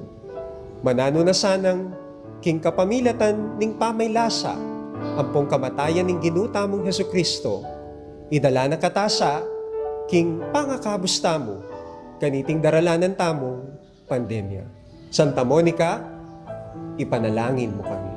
Mananu na sanang king kapamilatan ning pamaylasa ampong kamatayan ning Ginu tamung Jesucristo, idala na kata sa king pangakabus tamu kaniting daralanan tamung pandemya. Santa Monica, ipanalangin mu kami.